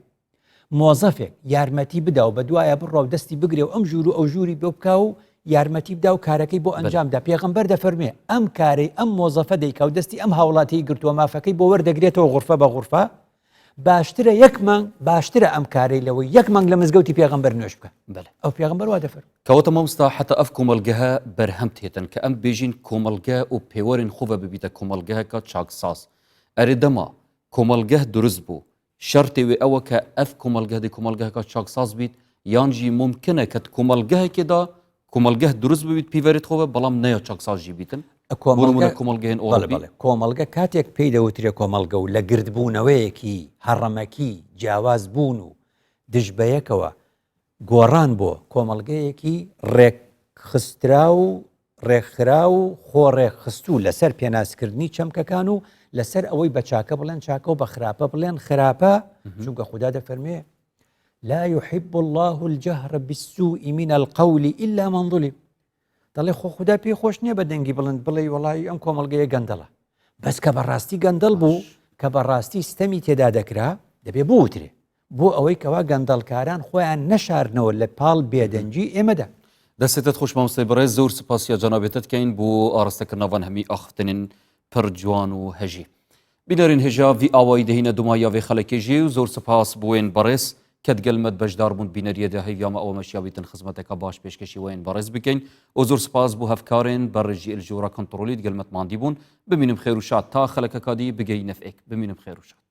مۆزەفێک یارمەتی بدا و بەدوایە بڕوا و دەستی بگرێ و ئەم ژوور و ئەو ژووری بۆ بکا و یارمەتی بدا و کارەکەی بۆ ئەنجام دا پێغەمبەر دەفەرموێ ئەم کارەی ئەم مۆزەفە دەیکا و دەستی ئەم هاوڵاتیی گرتووە مافەکەی بۆ وەردەگرێتەوە غورفە بە غورفە باشترە یەک مانگ باشترە ئەم کارەی لەوەی یەک مانگ لە مزگەوتی پێغەمبەر نوێژ بکە بەلێ ئەو پێغەمبەر وا دەفەرموێ. کەواتە مامۆستا حەتا ئەف کۆمەڵگەهە بەرهەم تێتن کە ئەم بێژین کۆمەڵگە و پێوەرێن خۆ ببیتە کۆمەڵگەهەکە چاکساز ئەرێ دەما کۆمەڵگەه دروست بوو شەرتێ وێ ئەوە کە ئەف کۆمەڵگەه دێ کۆمەڵگەهەکا چاکساز بیت یان ژی مومکنە کە کۆمەڵگەهەکێ دا کۆمەڵگەه دروست ببیت پیڤەرێت خۆ بە بەڵام نەیا چاکساز ژی بیتن بۆ نموونە کۆمەڵگەهێن ئۆڕۆپی. بەڵێ کۆمەڵگە کاتێک پێی دەوترێ کۆمەڵگە و لە گردبوونەوەیەکی هەڕەمەکی جیاواز بوون و دژ بەیەکەوە گۆڕان بۆ کۆمەڵگەیەکی ڕێکخستراو و ڕێکخراو و خۆڕێکخستوو لەسەر پێناسکردنی چەمکەکان و لەسەر ئەوەی بە چاکە بڵێن چاکە و بە خراپە بڵێن خراپە چونکە خودا دەفەرموێ لا يحب الله الجهر بالسوء من القول إلا من ظلم دەڵێ خۆ خودا پێی خۆش نییە بە دەنگی بڵند بڵێ وەڵی ئەم کۆمەڵگەیە گەندەڵە بەس کە بەڕاستی گەندەڵ بوو کە بەڕاستی ستەمی تێدا دەکرا دەبێ بوترێ بۆ ئەوەی کەوا گەندەڵکاران خۆیان نەشارنەوە لە پاڵ بێدەنگی ئێمەدا. دەستێتت خۆش مامۆستای بەڕێز زۆر سپاسیا جەنابێتت کەین بۆ ئاراستەکردنا ڤان هەمی ئاخفتنین پر جوان و هەژی. بینەرین هێژا ڤی ئاوایی دهینە دومایا ڤێ خەلەکێ ژی و زۆر سپاس بۆ وێن بەڕێز. کە دگەل مەد بەشدار بوون بینەریە دە هەیڤیا مە ئەوە مەشیا بیتن خزمەتەکە باش پێشکەشی وەیەن بەڕێز بکەین و زۆر سپاس بۆ هەڤکارێن بە ڕێژی ئل ژورا کۆنتڕۆلی دگەل مەت ماندی بوون بمینم خێر و شاد تا خەلەکەکا دی بگەی نەفئێک بمینم خێر و شاد.